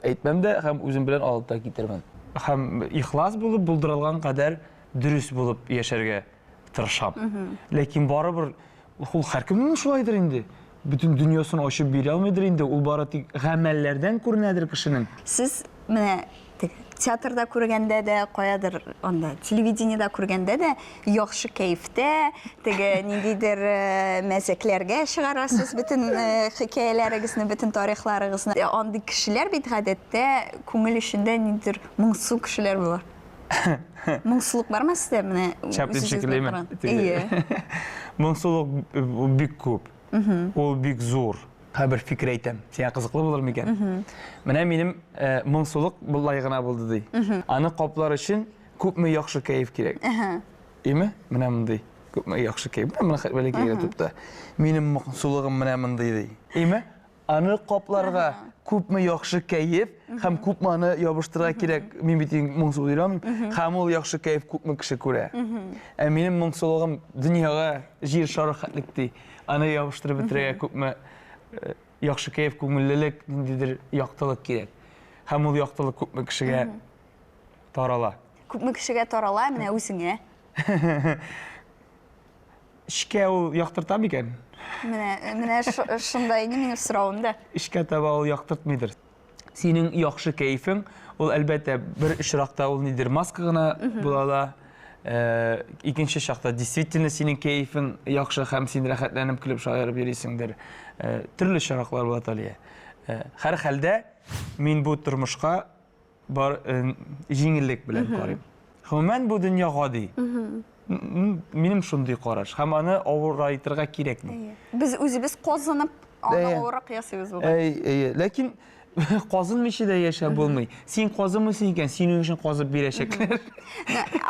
әйтмәм дә һәм үзем белән алып та китермәм. Һәм ихлас булып, булдырылган кадәр дөрес булып яшәргә тырышам. Ләкин барыбер ул һәркемнең шулайдыр инде. Бөтен дөньясын ачып бирә алмыйдыр инде. Ул бары тик гамәлләрдән күренәдер кешенең. Сез менә теге театрда күргәндә дә, каядыр анда телевидениедә күргәндә дә яхшы кәефтә, теге ниндидер э, мәзәкләргә чыгарасыз бөтен э, хикәяләрегезне, бөтен тарихларыгызны. Э, андый кешеләр бит гадәттә күңел эчендә ниндидер моңсу кешеләр була. Моңсулык бармы сездә менә? Чаплин шикеллеме? Әйе. Моңсулык бик күп. Ул бик зур. Хәбер фикер әйтәм. Сиңа кызыклы булыр микән? Менә минем э, моңсулык болай гына булды ди. Аны каплар өчен күпме яхшы кәеф кирәк. Име? Менә мондый. Күпме яхшы кәеф. Менә моны бәләкәй генә тупта. Минем моңсулыгым менә мондый ди. Име? Аны капларга күпме яхшы кәеф һәм күпме аны ябыштырырга кирәк. Мин бит моңсу йөри алмыйм. Һәм ул яхшы кәеф күпме кеше күрә. Ә минем моңсулыгым дөньяга җир шары хәтлек ди. Аны ябыштырып бетерергә күпме э, яхшы кәеф, күңеллелек, ниндидер яктылык кирәк. Һәм ул яктылык күпме кешегә тарала. Күпме кешегә тарала, менә үзеңә. Эчкә ул яктырта микән? Менә, менә шунда инде минем соравым да. Эчкә таба ул яктыртмыйдыр. Синең яхшы кәефең, ул әлбәттә бер очракта ул нидер маска гына була ала. Э, икенче чакта действительно синең кәефең яхшы һәм син рәхәтләнеп көлеп шаярып йөрисеңдер. Э, төрле очраклар була Талия. Э, һәрхәлдә мин бу тормышка бар җиңеллек белән карыйм. Гомумән бу дөнья гади. Минем шундый караш. Һәм аны авырайтырга кирәкми. Без үзебез казынып, аны авыррак ясыйбыз бугай. Әй, әйе. Ләкин казынмыйча да яшәп булмый. Син казынмыйсың икән, синең өчен казып бирәчәкләр.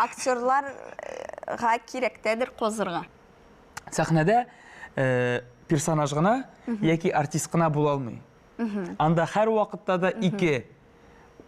Актерларга кирәктәдер казырга. Сәхнәдә э, персонаж гына яки артист кына була алмый. Анда һәрвакытта да ике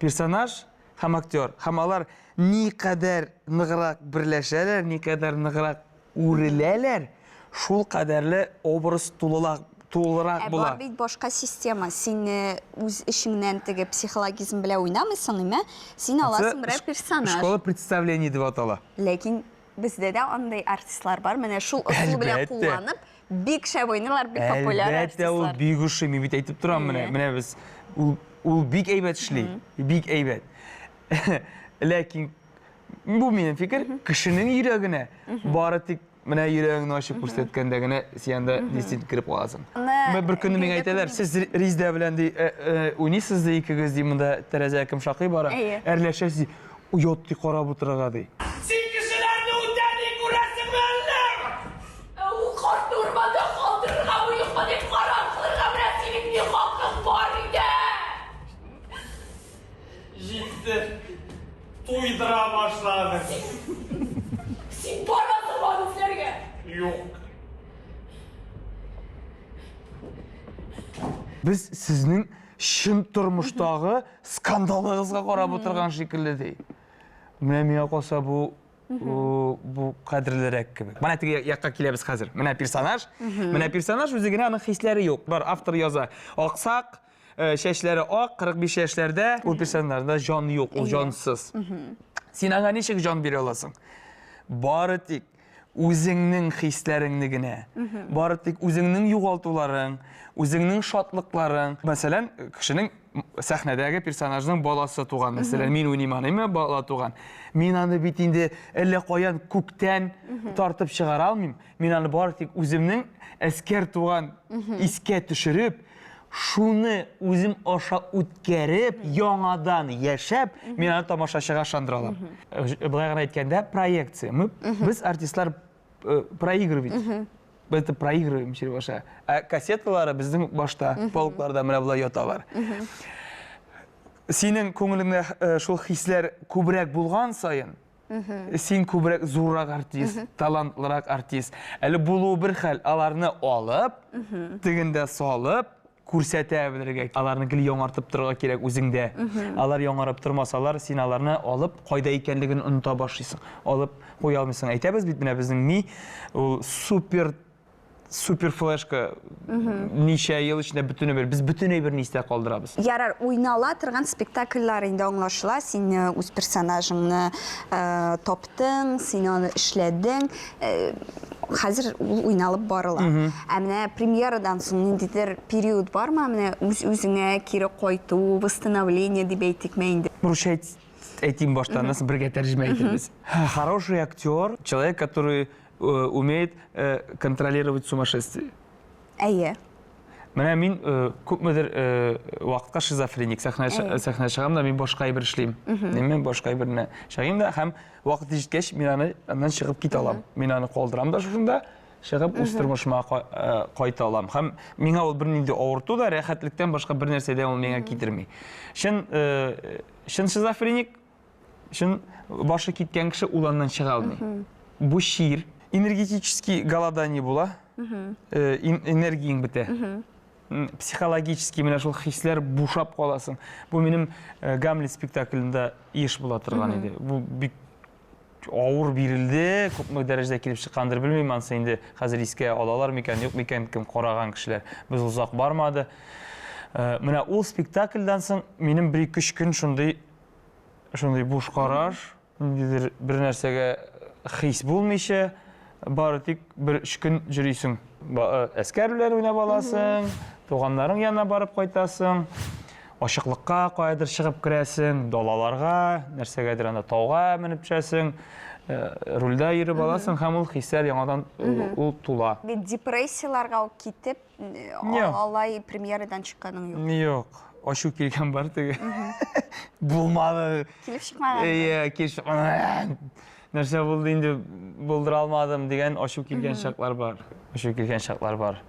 персонаж һәм актер. Һәм алар никадәр ныграк берләшәләр, никадәр ныграк үреләләр, шул кадәрле образ тулылак, тулырак Ә була. бар бит башка система. Син э, үз эшеңнән теге психологизм белән уйнамыйсың, име? Син аласың берәр персонаж. Школа представлений дип атала. Ләкин бездә дә андый артистлар бар. Менә шул ысул белән Әлбәттә. кулланып, бик шәп уйныйлар, бик популяр Әлбәттә, ул артистлар. бик ошый. Мин бит әйтеп торам менә. Менә без ул ул бик әйбәт эшли, бик әйбәт. Ләкин бу минем фикер, кешенең йөрәгенә бары тик менә йөрәгеңне ачып күрсәткәндә генә син анда действительно кереп каласың. Аны Бер көнне миңа гелдә әйтәләр, сез Риздә белән ди, э, э, уйныйсыз ди икегез ди, монда тәрәзә кем шакый бара, Әйе. әрләшәсез ди. Оят ди карап утырырга ди. Син кешеләрне үтә ди күрәсеңме әллә? Ул картны урманда калдырыргамы, юкмы дип карар кылырга менә синең ни хакың бар иде? Җитте. Туйдыра башладың. Син барасыңмы аны эзләргә? Юк. Без сезнең чын тормыштагы скандалыгызга карап утырган шикелле ди. Менә миңа калса бу бу кадерлерәк кебек. Менә теге якка киләбез хәзер. Менә персонаж. Менә персонаж үзе генә аның хисләре юк. Бар автор яза. Аксак, э, чәчләре ак, 45 яшьләрдә. Ул персонажда җан юк, ул җансыз. Син аңа ничек җан бирә аласың? Бары тик үзеңнең хисләреңне генә. Бары тик үзеңнең югалтуларың, үзеңнең шатлыкларың. Мәсәлән, кешенең сәхнәдәге персонажның баласы туган, мәсәлән, мин уйныйм аны, бала туган. Мин аны бит инде әллә каян күктән тартып чыгара алмыйм. Мин аны бары тик үземнең әскәр туган искә төшереп, шуны үзем аша үткәреп, яңадан яшәп, мин аны тамашачыга ышандыра алам. Э, Былай гына әйткәндә, проекция. Мы, без артистлар э, проигрывать. Это проигрываем через баша. Ә кассеталары безнең башта, полкларда менә болай яталар. Синең күңелеңдә э, шул хисләр күбрәк булган саен, син күбрәк зуррак артист, талантлырак артист. Әле булуы бер хәл, аларны алып, тегендә салып, күрсәтә белергә. Аларны гел яңартып торырга кирәк үзеңдә. Алар яңарып тормасалар, син аларны алып, кайда икәнлеген оныта башлыйсың. Алып куя алмыйсың. Әйтәбез бит, менә безнең ми ул супер супер флешка ничә ел эчендә бөтен әйбер. Без бөтен әйберне истә калдырабыз. Ярар, уйнала торган спектакльләр инде аңлашыла. Син э, үз персонажыңны э, таптың, син аны эшләдең. Э, хәзер ул уйналып барыла. Ә менә премьерадан соң ниндидер период бармы? Менә үз-үзеңә кире кайту, восстановление дип әйтикме инде? Русча әйтим башта, аннан соң бергә тәрҗемә итәрбез. Хороший актер, человек, который э, умеет э, контролировать сумасшествие. Әйе. Менә мин э, күпмедер э, вакытка шизофреник сәхнә сәхнә чыгам да мин башка әйбер эшлим. Мин башка әйберне чыгыйм да һәм вакыт җиткәч мин аны аннан чыгып китә алам. Мин аны калдырам да шушында чыгып үз тормышыма э, кайта алам. Һәм миңа ул бернинди авырту да, рәхәтлектән башка бер нәрсә дә ул миңа китерми. Чын э, чын шизофреник Чын башы киткән кеше ул аннан чыга алмый. Бу чир. Энергетический голодание була. Э, энергияң бетә. Психологический менә шул хисләр бушап каласың. Бу минем э, Гамлет спектаклендә еш була торган иде. Бу бик авыр бирелде, күпме дәрәҗәдә килеп чыккандыр белмим, анысы инде хәзер искә алалар микән, юк микән, кем караган кешеләр. Без озак бармады. Э, менә ул спектакльдән соң минем бер-ике көн шундый шундый буш караш, ниндидер бер нәрсәгә хис булмыйча, бары тик бер өч көн йөрисең. Э, әскәр белән уйнап аласың, туганнарың янына барып кайтасың, ачыклыкка каядыр чыгып керәсең, далаларга, нәрсәгәдер анда тауга менеп төшәсең, э, рульдә йөреп аласың һәм ул хисләр яңадан ул тула. Депрессияләргә ук китеп, Юк. Алай премьерадан чыкканың юк. Юк. Ачу килгән бар теге. Булмады. Килеп чыкмаган. Әйе, килеп чыкмаган. Нәрсә булды инде? булдыра алмадым дигән ачу килгән чаклар бар. Ачу килгән чаклар бар.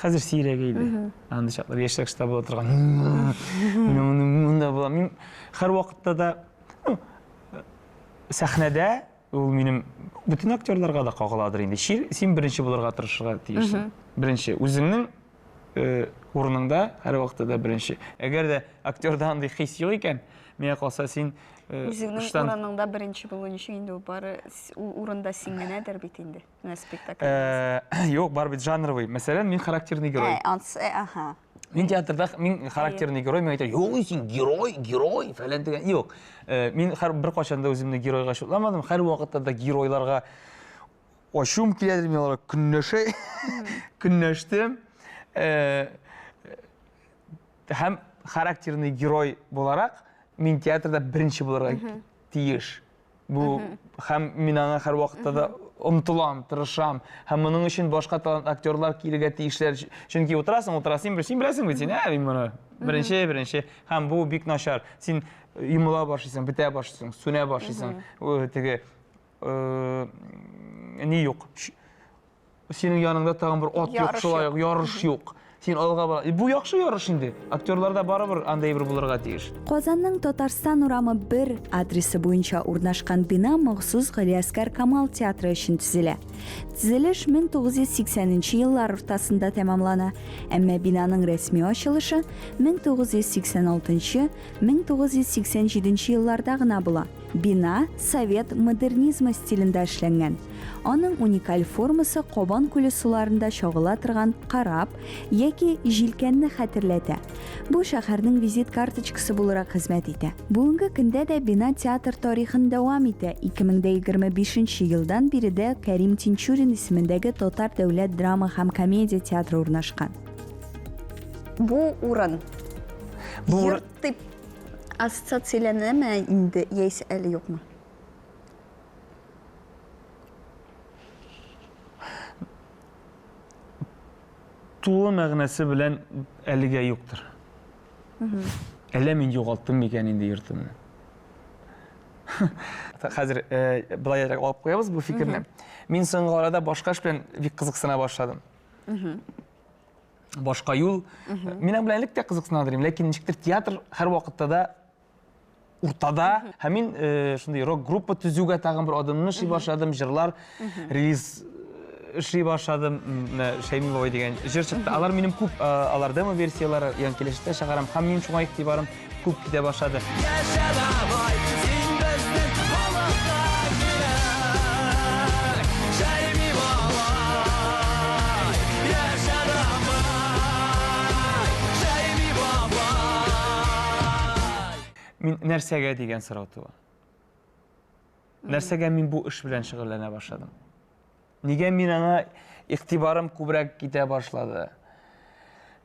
Хәзер сирәк иде. Андый чаклар яшьрәк чакта була торган. Мин моны монда була. Мин һәрвакытта да ну, сәхнәдә ул минем бөтен актерларга да кагыладыр инде. Чир, син беренче булырга тырышырга тиешсең. Беренче үзеңнең э, урыныңда һәрвакытта да беренче. Әгәр дә актерда андый хис юк икән, миңа калса син э, Үзеңнең урыныңда беренче булу ничек инде ул бары ул урында син генәдер бит инде. Менә спектакль. Э, юк, бар бит жанровый. Мәсәлән, мин характерный герой. Ә, ансы, э, аһа. Мин театрда мин характерный герой, мин әйтәм, юк, син герой, герой, фәлән дигән. Юк. Э, мин һәр беркайчан да үземне геройга шутламадым. Һәрвакытта да геройларга ачуым киләдер, мин аларга көнләшә, көнләштем. Э, һәм характерный герой буларак мин театрда беренче булырга тиеш. Бу һәм мин аңа һәрвакытта да омтылам, тырышам. Һәм моның өчен башка талант актерлар килергә тиешләр. Чөнки утырасың, утырасың, син беләсең бит син, ә мин моны беренче, беренче. Һәм бу бик начар. Син йомыла башлыйсың, бетә башлыйсың, сүнә башлыйсың. Теге ни юк. Синең яныңда тагын бер ат юк, шулай ук ярыш юк. Син алга бара. Бу яхшы ярыш инде. Актерларда барыбер андый бер булырга тиеш. Казанның Татарстан урамы 1 адресы буенча урнашкан бина махсус Галиәсгар Камал театры өчен төзелә. Төзелеш 1980 нче еллар уртасында тәмамлана, әмма бинаның рәсми ачылышы 1986 1987 елларда гына була. Бина совет модернизмы стилендә эшләнгән. Аның уникаль формасы Кабан күле суларында чагыла торган кораб яки җилкәнне хәтерләтә. Бу шәһәрнең визит карточкасы буларак хезмәт итә. Бүгенге көндә дә бина театр тарихын дәвам итә, 2025 нче елдан биредә Кәрим Тинчурин исемендәге Татар дәүләт драма һәм комедия театры урнашкан. Бу урын. Бу урын. Йорт дип Ассоциацияләнәме инде яисә әле юкмы? Тулы мәгънәсе белән әлегә юктыр. Әллә мин югалттым микән инде йортымны? Хәзер э, былайрак алып куябыз бу фикерне. Мин соңгы арада башка эш белән бик кызыксына башладым. Башка юл. Мин аның белән элек тә кызыксына идем, ләкин ничектер театр һәрвакытта да уртада. Һәм мин э, шундый рок-группа төзүгә тагын бер адымны эшли башладым, җырлар релиз э, эшли башладым. Менә Шәйми бабай дигән җыр чыкты. Алар минем күп, э, алар демо версияләре, ягъни киләчәктә чыгарам. Һәм минем шуңа игътибарым күп китә башлады. Яшә бабай, син безнең халыкка кирәк. Шәйми бабай, яшә бабай, Шәйми бабай. Мин нәрсәгә дигән сорау туа. Нәрсәгә мин бу эш белән шөгыльләнә башладым? Нигә мин аңа игътибарым күбрәк китә башлады?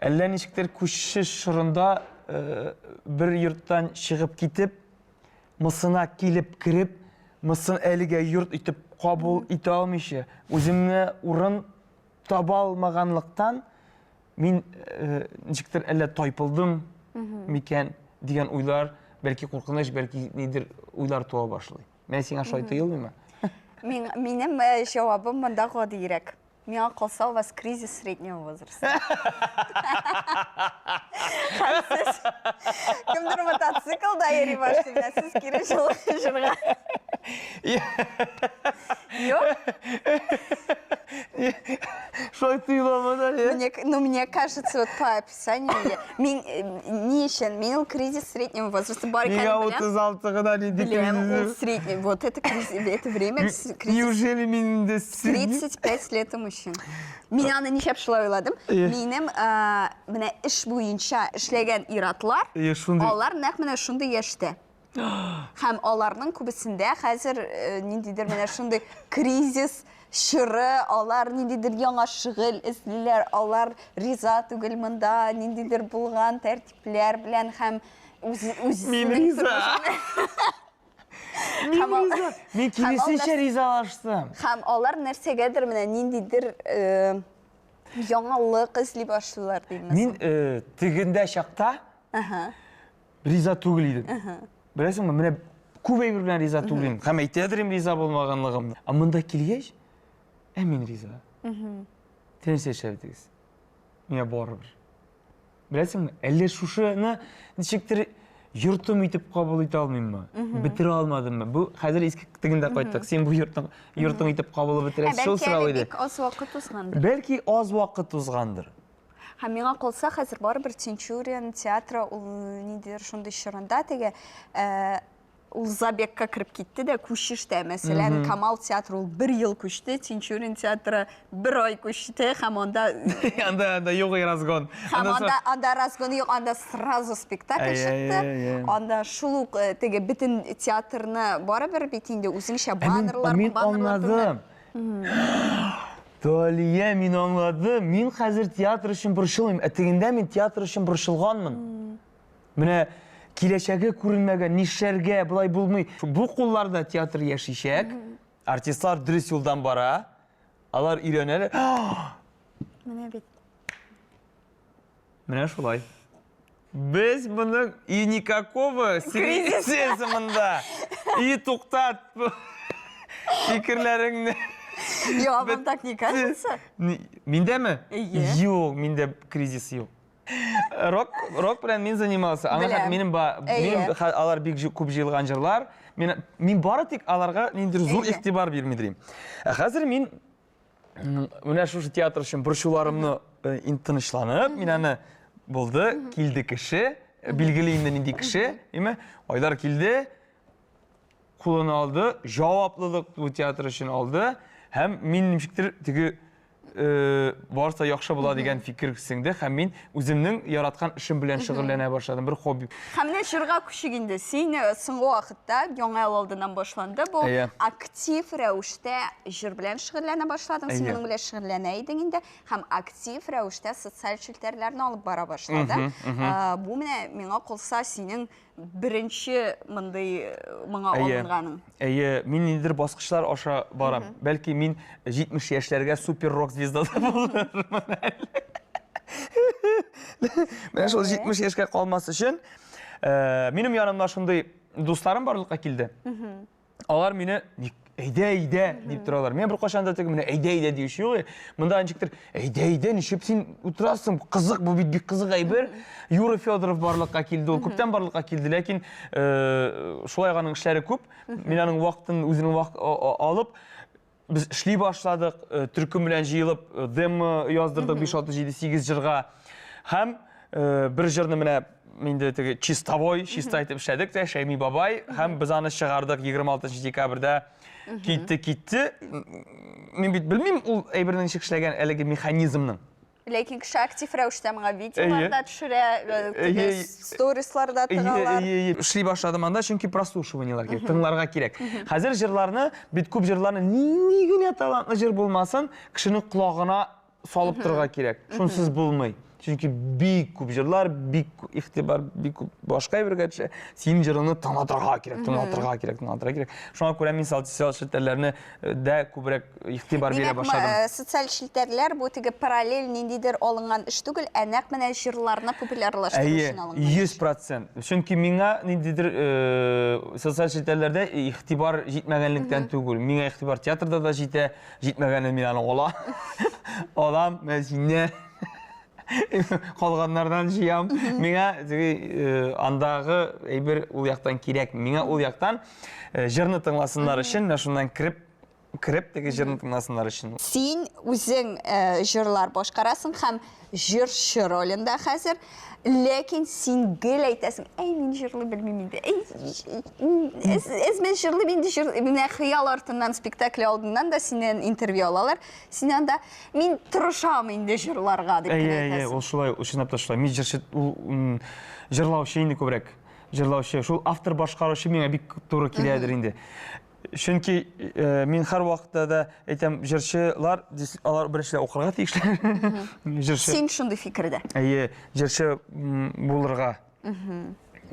Әллә ничектер күчеш чорында э, бер йорттан чыгып китеп, мысына килеп кереп, мысын әлегә йорт итеп кабул итә алмыйча, үземне урын таба алмаганлыктан, мин э, ничектер әллә тайпылдым микән дигән уйлар, бәлки куркыныч, бәлки нидер уйлар туа башлый. Менә сиңа шулай тоелмыймы? Мин, минем э, җавабым монда гадиерәк. Миңа калса, у вас кризис среднего возраста. Һәм сез кемдер мотоциклда йөри башлый, менә сез кире җырга. Юк? Шулай тоеламы да? Мне, ну, мне кажется, вот по описанию, я, мин, э, ни өчен, мин ул кризис среднего возраста бар икәнен Миңа беләм. 36 гына нинди Беләм, ул кризис? средний, вот это кризис, это время кризис. Неужели мин инде средний? 35 лет у мужчин. Мин аны нишләп шулай уйладым? Э. Минем э, менә эш буенча эшләгән ир-атлар, Э, шундый. алар нәкъ менә шундый яшьтә. Һәм аларның күбесендә хәзер э, ниндидер менә шундый кризис чоры, алар ниндидер яңа шөгыль эзлиләр, алар риза түгел монда, ниндидер булган тәртипләр белән һәм үз Мин үзенең риза. тормышын- Мин Һәм ал- риза. Мин һәм ал киресенчә нәрс- ризалаштым. Һәм алар нәрсәгәдер менә ниндидер э, яңалык эзли башлыйлар димме Мин соң? э, тегендә чакта Ага. Риза түгел идем. Беләсеңме, менә Күп әйбер белән риза түгел идем. Һәм әйтәдер идем риза булмаганлыгымны. Ә монда килгәч, ә мин риза. Теләсә эшләтегез. Миңа барыбер. Беләсеңме, әллә шушыны ничектер йортым итеп кабул итә алмыйммы? Бетерә алмадыммы? Бу хәзер иске тегендә кайттык. Син бу йортың йортың итеп кабул итеп бетерәсең. Шул сорау иде. Бәлки аз вакыт узгандыр. Бәлки аз вакыт узгандыр. Һәм миңа калса, хәзер барыбер Тинчурин театры ул ниндидер шундый чорында теге э, ул забегка кереп китте дә күчештә. Мәсәлән, Камал театры ул бер ел күчте, Тинчурин театры бер ай күчте һәм анда Анда анда юк и разгон. Һәм анда анда разгон юк, анда сразу спектакль чыкты. Анда шул ук э, теге бөтен театрны барыбер бит инде үзеңчә баннерлар, Мин аңладым. Талия, мин аңладым. Мин хәзер театр өчен борчылмыйм. Ә тегендә мин театр өчен борчылганмын. Менә киләчәге күренмәгән, нишләргә, болай булмый. Бу кулларда театр яшичәк. Артистлар дөрес юлдан бара. Алар өйрәнәләр. Менә бит. Менә шулай. Без моның и никакого кризиса монда. И туктат фикерләреңне. Юк, вам так не кажется? Миндәме? Юк, миндә кризис юк. Рок, рок белән мин занимался. Аңа хәт минем ба, минем алар бик күп җыелган җырлар. Мин мин бары тик аларга ниндидер зур игътибар бирми дим. Ә хәзер мин менә шушы театр өчен борчуларымны э, инде тынычланып, мин аны булды, килде кеше, билгеле инде нинди кеше, әйме? Айдар килде, кулына алды, җаваплылык бу театр өчен алды һәм мин ничектер теге э, барысы яхшы була дигән фикер сеңде һәм мин үземнең яраткан эшем белән шөгыльләнә башладым, бер хобби. Һәм менә җырга күчик инде. Син э, соңгы вакытта яңа ел алдыннан башланды бу. Әйе. Актив рәвештә җыр белән шөгыльләнә башладың. Син Әйе. моның белән шөгыльләнә идең инде һәм актив рәвештә социаль челтәрләрне алып бара башладың. Э, Бу менә миңа калса синең беренче мондый э, моңа алынганың. Әйе, мин ниндидер баскычлар аша барам. Бәлки мин 70 яшьләргә супер рок звезда да булырмын әле. Менә шул 70 яшькә калмас өчен, э, минем янымда шундый дусларым барлыкка килде. Алар мине әйдә, әйдә дип торалар. Мин беркайчан да теге менә әйдә, әйдә диюче юк. Монда ничектер әйдә, әйдә, ничек син утырасың? Кызык, бу бит бик кызык әйбер. Юра Федоров барлыкка килде, ул күптән барлыкка килде, ләкин э, шулай аның эшләре күп. Мин аның вакытын үзенең вакыт алып без эшли башладык, э, төркем белән җыелып э, демо яздырдык 5, 6, 7, 8 җырга. Һәм э, бер җырны менә инде теге чистовой, чиста итеп эшләдек тә, Шәйми бабай, һәм без аны чыгардык 26 декабрьдә. Китте, китте. Мин бит белмим ул әйбернең ничек эшләгән әлеге механизмның. Ләкин кеше актив рәвештә моңа видеолар да төшерә, теге сторислар да тыгалар. Эшли башладым анда, чөнки прослушиваниелар кирәк, тыңларга кирәк. Хәзер җырларны, бит күп җырларны нинди генә талантлы җыр булмасын, кешенең колагына салып торырга кирәк. Шунсыз булмый. Чөнки бик күп җырлар, бик күп игътибар, бик күп башка әйбергә төшә. Синең җырыңны тыңлатырга кирәк, тыңлатырга кирәк, тыңлатырга кирәк. Шуңа күрә мин социаль челтәрләрне э, дә күбрәк игътибар бирә башладым. Э, социаль челтәрләр бу теге параллель ниндидер алынган эш түгел, ә нәкъ менә җырларны популярлаштыру өчен алынган. Әйе, 100%. Чөнки миңа ниндидер э, социаль челтәрләрдә игътибар җитмәгәнлектән түгел. Миңа игътибар театрда да җитә, җитмәгәнен мин аны ала. Алам, менә синнән. Калганнардан җыям. Миңа теге э, андагы әйбер ул яктан кирәк. Миңа ул яктан э, җырны тыңласыннар өчен, менә шуннан кереп кереп теге җырны тыңласыннар өчен. Син үзең э, җырлар башкарасың һәм җырчы ролендә хәзер, ләкин син гел әйтәсең, әй, мин җырлый белмим инде. Әй, әз, әз мин җырлыйм инде, җыр... Менә хыял артыннан спектакль алдыннан да синнән интервью алалар. Син анда мин тырышам инде җырларга дип кенә әйтәсең. Әйе, ул шулай, ул чынлап та шулай. Мин җырчы, ул җырлаучы инде күбрәк. Җырлаучы, шул автор башкаручы миңа бик туры киләдер инде. Чөнки э, мин һәрвакытта да әйтәм, җырчылар, алар беренчедән укырга тиешләр. Җырчы. Син шундый фикердә. Әйе, җырчы булырга.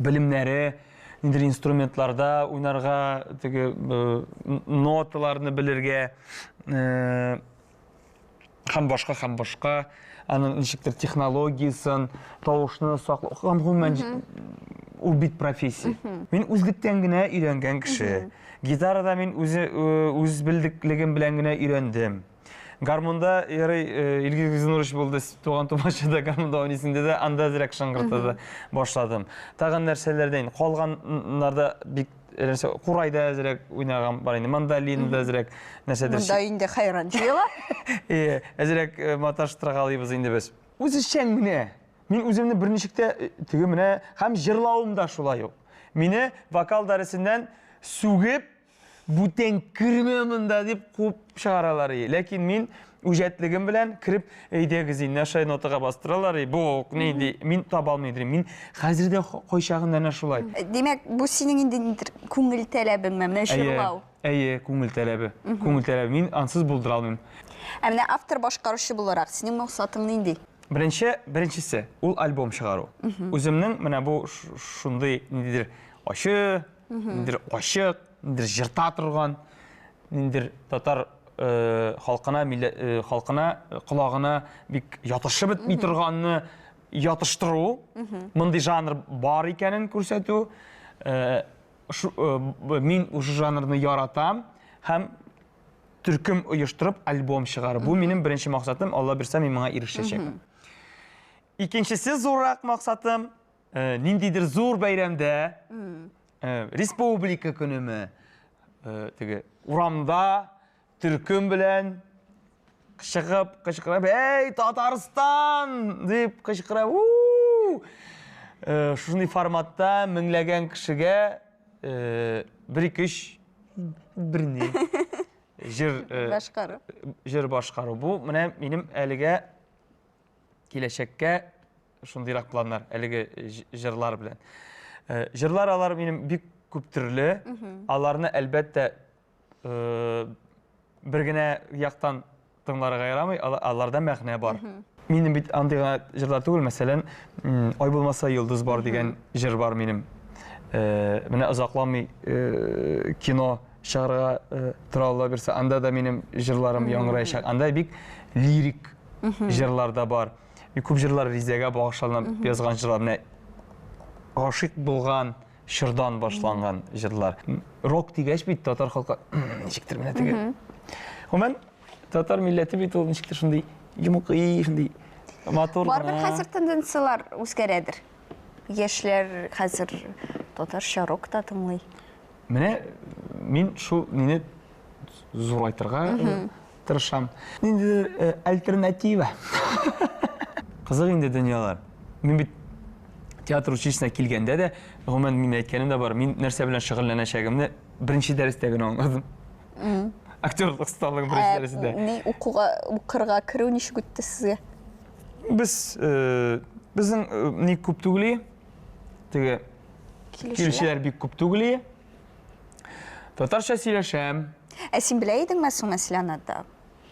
Белемнәре, ниндидер инструментларда уйнарга, теге э, ноталарны белергә, э, Һәм башка, һәм башка. Аның ничектер технологиясен, тавышны саклау, һәм гомумән ул бит профессия. Мин үзлектән генә өйрәнгән кеше. Гитарада мин үзе үз белдеклегем белән генә өйрәндем. Гармунда ярый Илгиз Гизнурович булды, туган тумачада гармунда уйныйсың диде, анда әзрәк шыңгырта башладым. Тагын нәрсәләрдә инде калганнарда бик нәрсә курайда әзрәк уйнаган бар инде, мандолинада әзрәк нәрсәдер. Монда инде хәйран җыела. Э, әзрәк маташтыргалыйбыз инде без. Үзешчән генә. Мин үземне берничек тә теге менә һәм җырлавым да шулай ук. Мине вокал дәресеннән сүгеп Бүтән кермә монда дип куып чыгаралар. Ләкин мин үҗәтлегем белән кереп, әйдәгез инде, шай нотага бастыралар, бу ук нинди, мин таба алмый идем. Мин хәзер дә кайчагында әнә шулай. Димәк, бу синең инде нидер күңел таләбеңме, менә җырлау? Әйе, күңел таләбе. Күңел таләбе. Мин ансыз булдыра алмыйм. Ә менә автор-башкаручы буларак, синең максатың нинди? Беренче, беренчесе, ул альбом чыгару. Үземнең менә бу шундый ниндидер ачы, ниндидер ачык, ниндидер җырта торган, ниндидер татар э, халкына, милләт э, халкына, э, колагына бик ятышып бетми торганны ятыштыру, мондый жанр бар икәнен күрсәтү. Э, шу, э, мин ушы жанрны яратам һәм төркем оештырып альбом чыгару. Бу минем беренче максатым, Алла бирсә, мин моңа ирешәчәкмен. Икенчесе зуррак максатым, э, ниндидер зур бәйрәмдә, э, республика көнеме, э, теге урамда төркем белән чыгып кычкырып, "Эй, Татарстан!" дип кычкырып, у Шундый форматта меңләгән кешегә бер ике өч берни җыр башкару. Җыр башкару. Бу менә минем әлегә киләчәккә шундыйрак планнар әлеге җырлар белән. Җырлар алар минем бик күп төрле. Аларны әлбәттә бер генә яктан тыңларга ярамый, аларда мәгънә бар. Минем бит андый гына җырлар түгел, мәсәлән, Ай булмаса йолдыз бар дигән җыр бар минем. Менә озакламый кино чыгарга тора Алла бирсә, анда да минем җырларым яңгыраячак. Анда бик лирик җырлар да бар. Бик күп җырлар Ризәгә багышланып язган җырлар. Менә гашыйк булган чордан башланган җырлар. Рок дигәч бит татар халкы ничектер менә теге. Гомумән, татар милләте бит ул ничектер шундый йомыкый, шундый матур Барыбер хәзер тенденцияләр үзгәрәдер. Яшьләр хәзер татарча рок та тыңлый. Менә мин шул мине зурайтырга тырышам. Ниндидер э, альтернатива. Кызык инде дөньялар. Мин бит театр училищесына килгәндә дә, гомумән мин әйткәнем дә бар, мин нәрсә белән шөгыльләнәчәгемне беренче дәрестә генә аңладым. Актерлык осталыгы беренче Ә, дәресендә. Ни укуга укырга керү ничек үтте сезгә? Без э, безнең э, ни күп түгел, теге килүчеләр бик күп түгел. Татарча сөйләшәм. Ә син белә идеңме соң мәсәлән анда?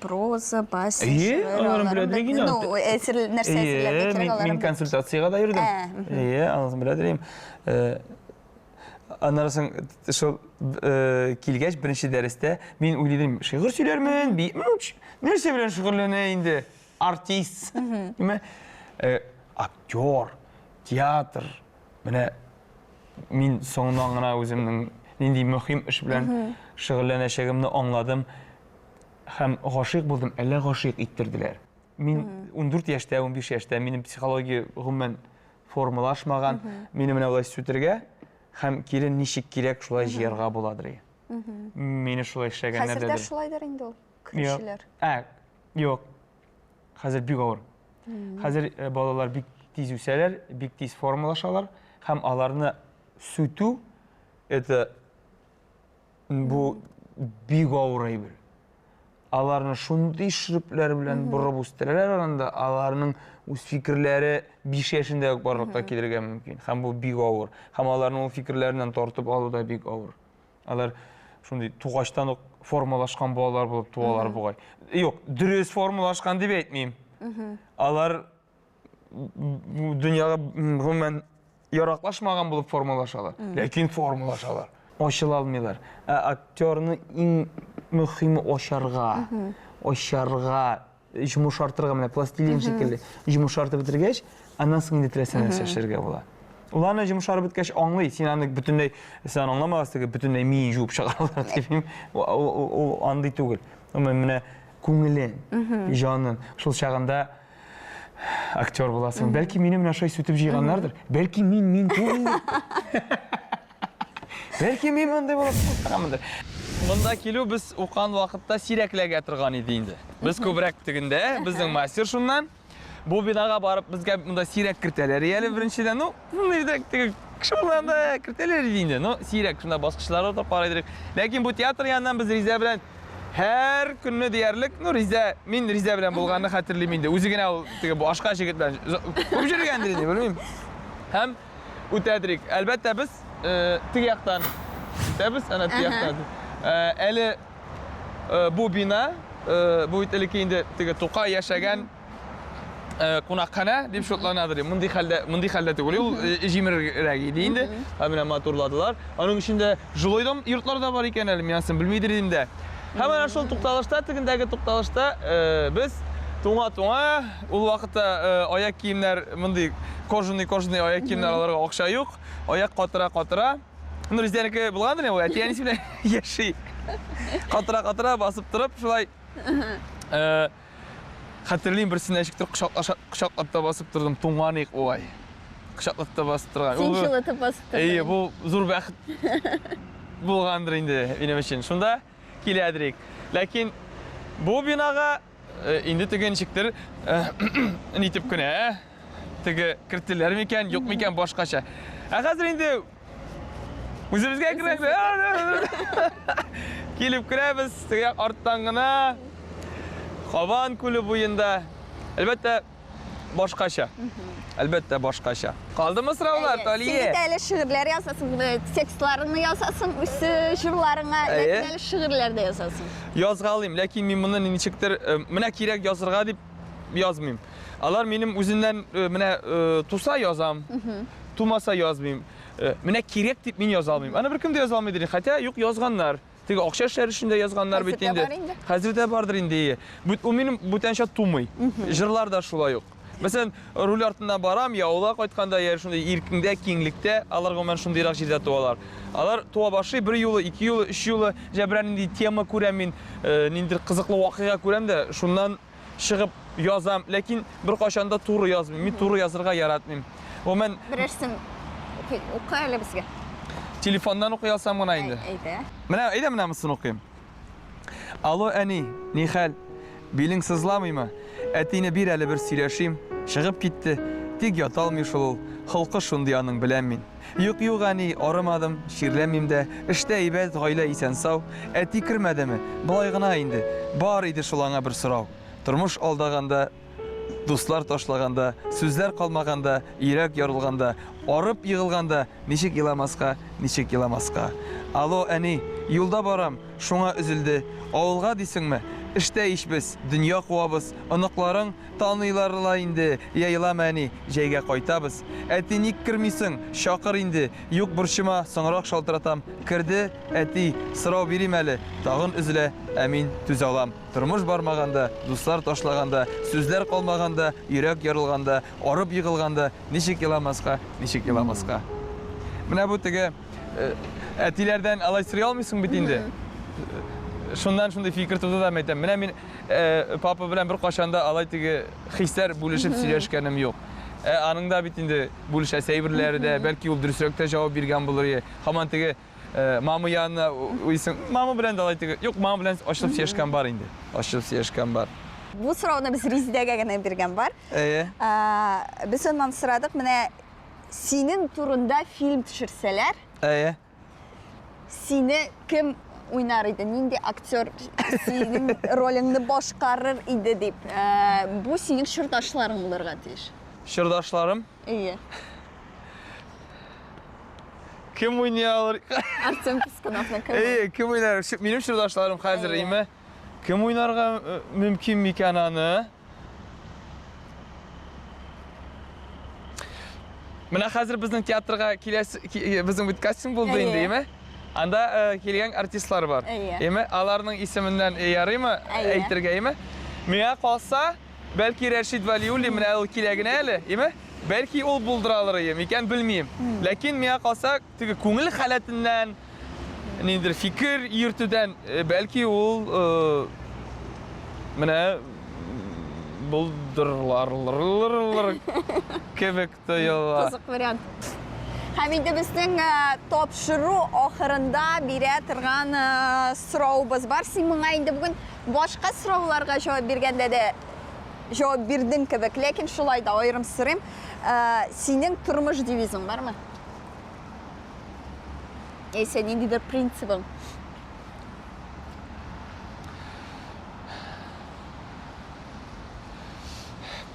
Проза, басня, Әйе, шигырь, аларын белә аларын идем инде. Ну, әзер нәрсә әзерләргә Әйе, кирәк, мин, аларын мин консультациягә дә йөрдем. Ә, Әйе, анысын белә идем. Э, Аннары соң шул э, килгәч беренче дәрестә мин уйлыйм, шигырь сөйләрмен, би, ну, нәрсә белән шөгыльләнә инде артист. Ниме? Э, актер, театр. Менә мин соңыннан гына үземнең нинди мөһим эш белән шөгыльләнәчәгемне аңладым һәм гашыйк булдым, әллә гашыйк иттерделәр. Мин 14 яшьтә, 15 яшьтә минем психология гомумән формалашмаган, мине менә болай сүтергә һәм кире ничек кирәк шулай җыярга буладыр. Мине шулай эшләгәннәр Хәзер дә шулайдыр инде ул, керүчеләр. Ә, юк. Хәзер бик авыр. Хәзер э, балалар бик тиз үсәләр, бик тиз формалашалар һәм аларны сүтү это бу бик авыр әйбер. Аларны шундый шөрепләр белән борып үстерәләр анда, аларның үз фикерләре 5 яшендә үк барлыкка килергә мөмкин. Һәм бу бик авыр. Һәм аларны ул фикерләреннән тартып алу да бик авыр. Алар шундый тугачтан ук формалашкан балалар булып туалар бугай. Юк, дөрес формалашкан дип әйтмим. Алар дөньяга гомумән яраклашмаган булып формалашалар. Ләкин формалашалар. Ачыла алмыйлар. Ә актерны иң мөһиме ачарга. Ачарга. җомшартырга, менә пластилин шикелле җомшартып бетергәч, аннан соң инде теләсә нәрсә эшләргә була. Ул аны җомшарып беткәч аңлый, син аны бөтенләй, син аны аңламагас, теге бөтенләй миен җуып чыгаралар дип. Ул андый түгел. Менә күңелен, җанын шул чагында актер буласың. Бәлки мине менә шулай сүтеп җыйганнардыр. Бәлки мин мин түгел. Бәлки мин мондый булып кайтканмындыр. Монда килү без укыган вакытта сирәкләгә торган иде инде. Без күбрәк тегендә, безнең мастер шуннан. Бу бинага барып безгә монда сирәк кертәләр әле беренчедән. Ну, шундыйрак теге кеше булганда кертәләр иде инде. Ну, сирәк шунда баскычлар утырып карый идек. Ләкин бу театр яныннан без Ризә белән һәр көнне диярлек, ну, Ризә, мин Ризә белән булганны хәтерлим инде. Үзе генә ул теге башка җегет белән күп йөргәндер инде, белмим. Һәм үтәдерик. Әлбәттә, без э, теге яктан үтәбез, әнә теге яктан. Э, әле э, бу бина, э, бу бит элекке инде теге Тукай яшәгән э, кунакханә дип шутланадыр. Мондый хәлдә, мондый хәлдә түгел. Ул э, җимерерәк иде инде. Һәм менә матурладылар. Аның эчендә жилой дом йортлар да бар икән әле, мин анысын белмидер идем дә. Һәм әнә шул тукталышта, тегендәге тукталышта э, без туңа-туңа, ул вакытта э, аяк киемнәр мондый кожаный кожаный аяк киемнәр алырга акча юк, аяк катыра-катыра. Ну, Резидәнеке булгандыр инде, ул әти-әнисе белән яши. Катыра-катыра басып торып, шулай э, хәтерлим, берсенә ничектер кочаклаша, кочаклап та басып тордым, туңган идек бугай. Кочаклап та басып торган. Син җылытып басып тордың. Әйе, бу зур бәхет булгандыр инде минем өчен. Шунда киләдер идек. Ләкин бу бинага э, инде теге ничектер э, нитеп кенә теге керттеләр микән, юк микән, башкача. Ә хәзер инде үзебезгә керәбез. Килеп керәбез, теге арттан гына Кабан күле буенда. Әлбәттә, башкача. Әлбәттә, башкача. Калдымы сораулар, Талия? Син бит әле шигырьләр язасың, э, текстларыңны язасың, үз э, җырларыңа, ләкин әле шигырьләр дә язасың. Язгалыйм, ләкин мин моны ничектер, э, менә кирәк язырга дип язмыйм. Алар минем үзеннән менә туса язам, тумаса язмыйм. Менә кирәк дип мин яза алмыйм. Аны беркем дә яза алмый дим. Хотя юк язганнар. Теге акча эшләр өчен дә язганнар бит инде. Хәзер дә бардыр инде. Ул минем бүтәнчә тумый. Җырлар да шулай ук. Мәсәлән, руль артында барам, я авылга кайтканда, я шундый иркеңдә, киңлектә, алар гомумән шундыйрак җирдә туалар. Алар туа башлый, бер юлы, ике юлы, өч юлы, җә берәр нинди тема күрәм мин, э, ниндидер кызыклы вакыйга күрәм дә, шуннан чыгып язам, ләкин беркайчан да туры язмыйм. Мин туры язырга яратмыйм. Гомумән, Берәрсен укый, укы әле безгә. Телефоннан укый алсам гына инде. Әйдә. Менә, әйдә менә монысын укыйм. Алло, әни, ни хәл? Билең сызламыймы? Әтине бир әле бер сөйләшим. Чыгып китте. Тик ята алмый шул ул. Холкы шундый аның, беләм мин. Юк, юк, әни, арымадым, чирләмим дә. Эштә әйбәт, гаилә исән-сау. Әти кермәдеме? Болай гына инде. Бар иде шул аңа бер сорау. Тормыш алдаганда, дуслар ташлаганда, сүзләр калмаганда, йөрәк ярылганда, арып егылганда ничек еламаска, ничек еламаска? Алло, әни, юлда барам, шуңа өзелде. Авылга дисеңме? Эштә ич без, дөнья куабыз, оныкларың Таныйлар ла инде, я елама, әни, җәйгә кайтабыз. Әти, ник кермисең, чакыр инде. Юк, борчыма, соңрак шалтыратам. Керде, әти, сорау бирим әле. Тагын өзелә, ә мин түзә алам. Тормыш бармаганда, дуслар ташлаганда, сүзләр калмаганда, йөрәк ярылганда, арып егылганда, ничек еламаска, ничек еламаска. Менә бу теге э, әтиләрдән алай сорый алмыйсың бит инде. Шуннан шундый фикер туды да, мәйтәм. Менә мин Э, папа белән беркайчан да алай теге хисләр бүлешеп сөйләшкәнем юк. Ә аның да бит инде бүлешәсе әйберләре дә, бәлки ул дөресрәк тә җавап биргән булыр иде. Һаман теге э, мама янына уйсың. Мама белән дә алай теге. Юк, мама белән ачылып сөйләшкән бар инде. Ачылып сөйләшкән бар. Бу сорауны без Резидәгә генә биргән бар. Әйе. Без аннан сорадык, менә синең турында фильм төшерсәләр, Әйе. Сине кем уйнар иде? Нинди актер синең ролеңне башкарыр иде дип? Э, бу синең чордашларың булырга тиеш. Чордашларым? Әйе. Кем уйный алыр? Артем Пискуновны кем? Әйе, кем уйнар? Минем чордашларым хәзер, име? Кем уйнарга э, мөмкин микән аны? Менә хәзер безнең театрга киләсе, безнең бит кастинг булды инде, әйеме? Анда э, килгән артистлар бар. Әйеме? Аларның исеменнән э, ярыймы әйтергә, әйеме? Миңа калса, бәлки Рәшит Вәлиуллин менә ул килә генә әле, име? Бәлки ул булдыра алыр иде микән, белмим. Ләкин миңа калса, теге күңел халәтеннән, ниндидер фикер йөртүдән, э, бәлки ул э, менә булдырылар кебек тоела. Кызык вариант. Һәм инде безнең э, тапшыру ахырында бирә торган э, соравыбыз бар. Син моңа инде бүген башка сорауларга җавап биргәндә дә җавап бирдең кебек, ләкин шулай да аерым сорыйм. Э, синең тормыш девизың бармы? Яисә ниндидер принцибың?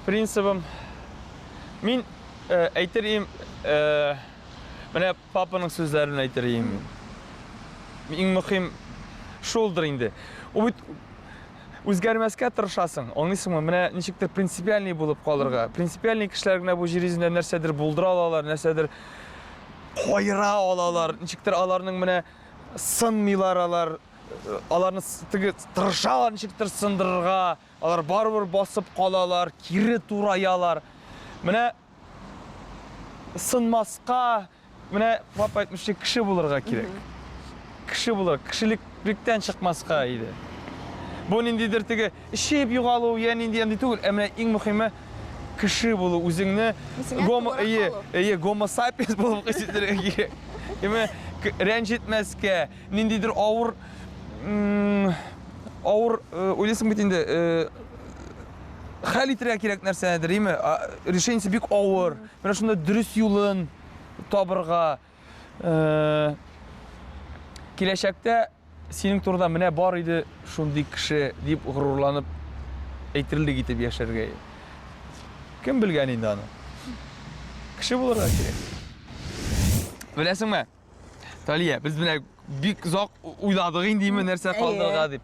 Принцибым. Мин э, әйтер идем, э, менә папаның сүзләрен әйтер идем мин. Иң мөһим шулдыр инде. Ул бит үзгәрмәскә тырышасың, аңлыйсыңмы? Менә ничектер принципиальный булып калырга. Принципиальный кешеләр генә бу җир йөзендә нәрсәдер булдыра алалар, нәрсәдер кайыра алалар. Ничектер аларның менә сынмыйлар алар, аларны теге тырышалар ничектер сындырырга. Алар барыбер басып калалар, кире тураялар. Менә сынмаска, менә папа әйтмешли, кеше булырга кирәк. Кеше булыр, кешелеклектән чыкмаска иде. Бу ниндидер теге эчеп югалу, я нинди андый түгел, ә менә иң мөһиме кеше булу, үзеңне гомо, әйе, әйе, гомо сапиенс булып хис итәргә кирәк. Әмма рәнҗетмәскә, ниндидер авыр авыр э, уйлыйсың бит инде э, хәл итәргә кирәк нәрсәдер, име? Решениесе бик авыр. Менә шунда дөрес юлын табырга. Э, киләчәктә синең турыда менә бар иде шундый кеше дип горурланып әйтерлек итеп яшәргә. Кем белгән инде аны? Кеше булырга кирәк. Беләсеңме? Талия, без менә бик озак уйладык инде име нәрсә калдырырга дип.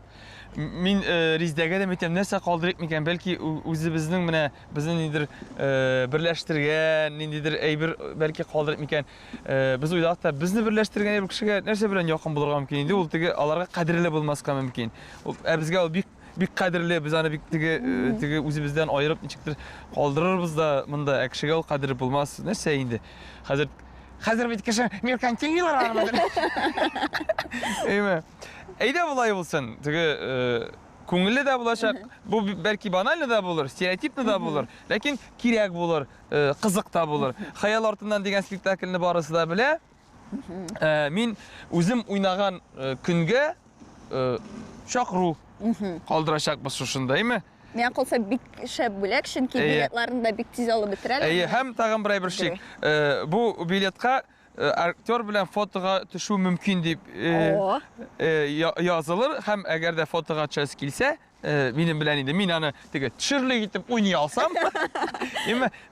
Мин э, Риздәгә дә әйтәм, нәрсә калдырыйк микән? Бәлки үзебезнең менә безне ниндидер э, берләштергән, ниндидер әйбер бәлки калдырыйк микән? Э, без уйладык та, безне берләштергән әйбер кешегә нәрсә белән якын булырга мөмкин инде? Ул теге аларга кадерле булмаска мөмкин. Ул, ә безгә ул бик бик кадерле, без аны бик теге теге үзебездән аерып ничектер калдырырбыз да монда, ә кешегә ул кадерле булмас. Нәрсә инде? Хәзер Хәзер бит кеше меркантильныйлар аны. Әйме. Әйдә болай булсын. Теге э, күңелле дә булачак. Бу бәлки банальный да булыр, стереотипный да булыр, ләкин кирәк булыр, э, кызык та булыр. Хыял артыннан дигән спектакльне барысы да белә. Э, мин үзем уйнаган көнгә чакыру калдырачакбыз шушында, әйме? Миңа калса бик шәп бүләк, чөнки билетларны да бик тиз алып бетерәләр. Әйе, һәм тагын бер әйбер шик. Э, бу билетка э, актер белән фотога төшү мөмкин дип э, язылыр һәм әгәр дә фотога төшәсе килсә, минем белән инде мин аны теге төшерлек итеп уйный алсам,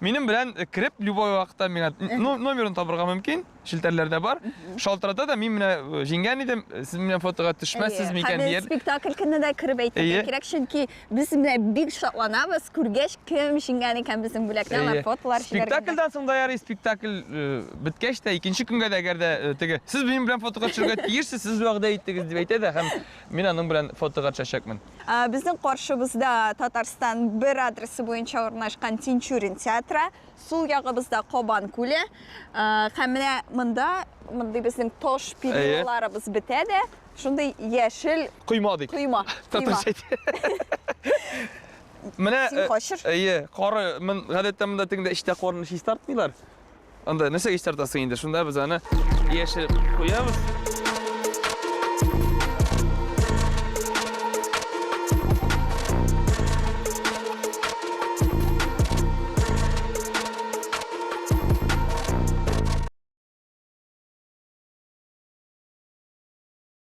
минем белән кереп любой вакытта миңа номерын табырга мөмкин. Челтәрләрдә бар. Шалтырата да, мин менә э, җиңгән идем, сез минем фотога төшмәссез микән дияр. Спектакль көнне дә кереп әйтергә кирәк, чөнки без менә бик шатланабыз, күргәч кем җиңгән икән безнең бүләкне, алар фотолар җибәргәннәр. Спектакльдән соң да ярый, спектакль э, беткәч тә, икенче көнгә дә әгәр дә э, теге сез минем белән фотога төшергә тиешсез, сез вәгъдә иттегез дип әйтә дә һәм мин аның белән фотога төшәчәкмен. Безнең каршыбызда Татарстан бер адресы буенча урнашкан Тинчурин театры. Сул ягыбызда Кабан күле. Һәм менә монда мондый безнең таш перилаларыбыз бетә дә, шундый яшел койма дик. Койма. Татарча Менә Син качыр. Әйе, кары, мин гадәттә монда тегендә эчтә карны чистартмыйлар. Анда нәрсәгә чистартасың инде? Шунда без аны яшереп куябыз.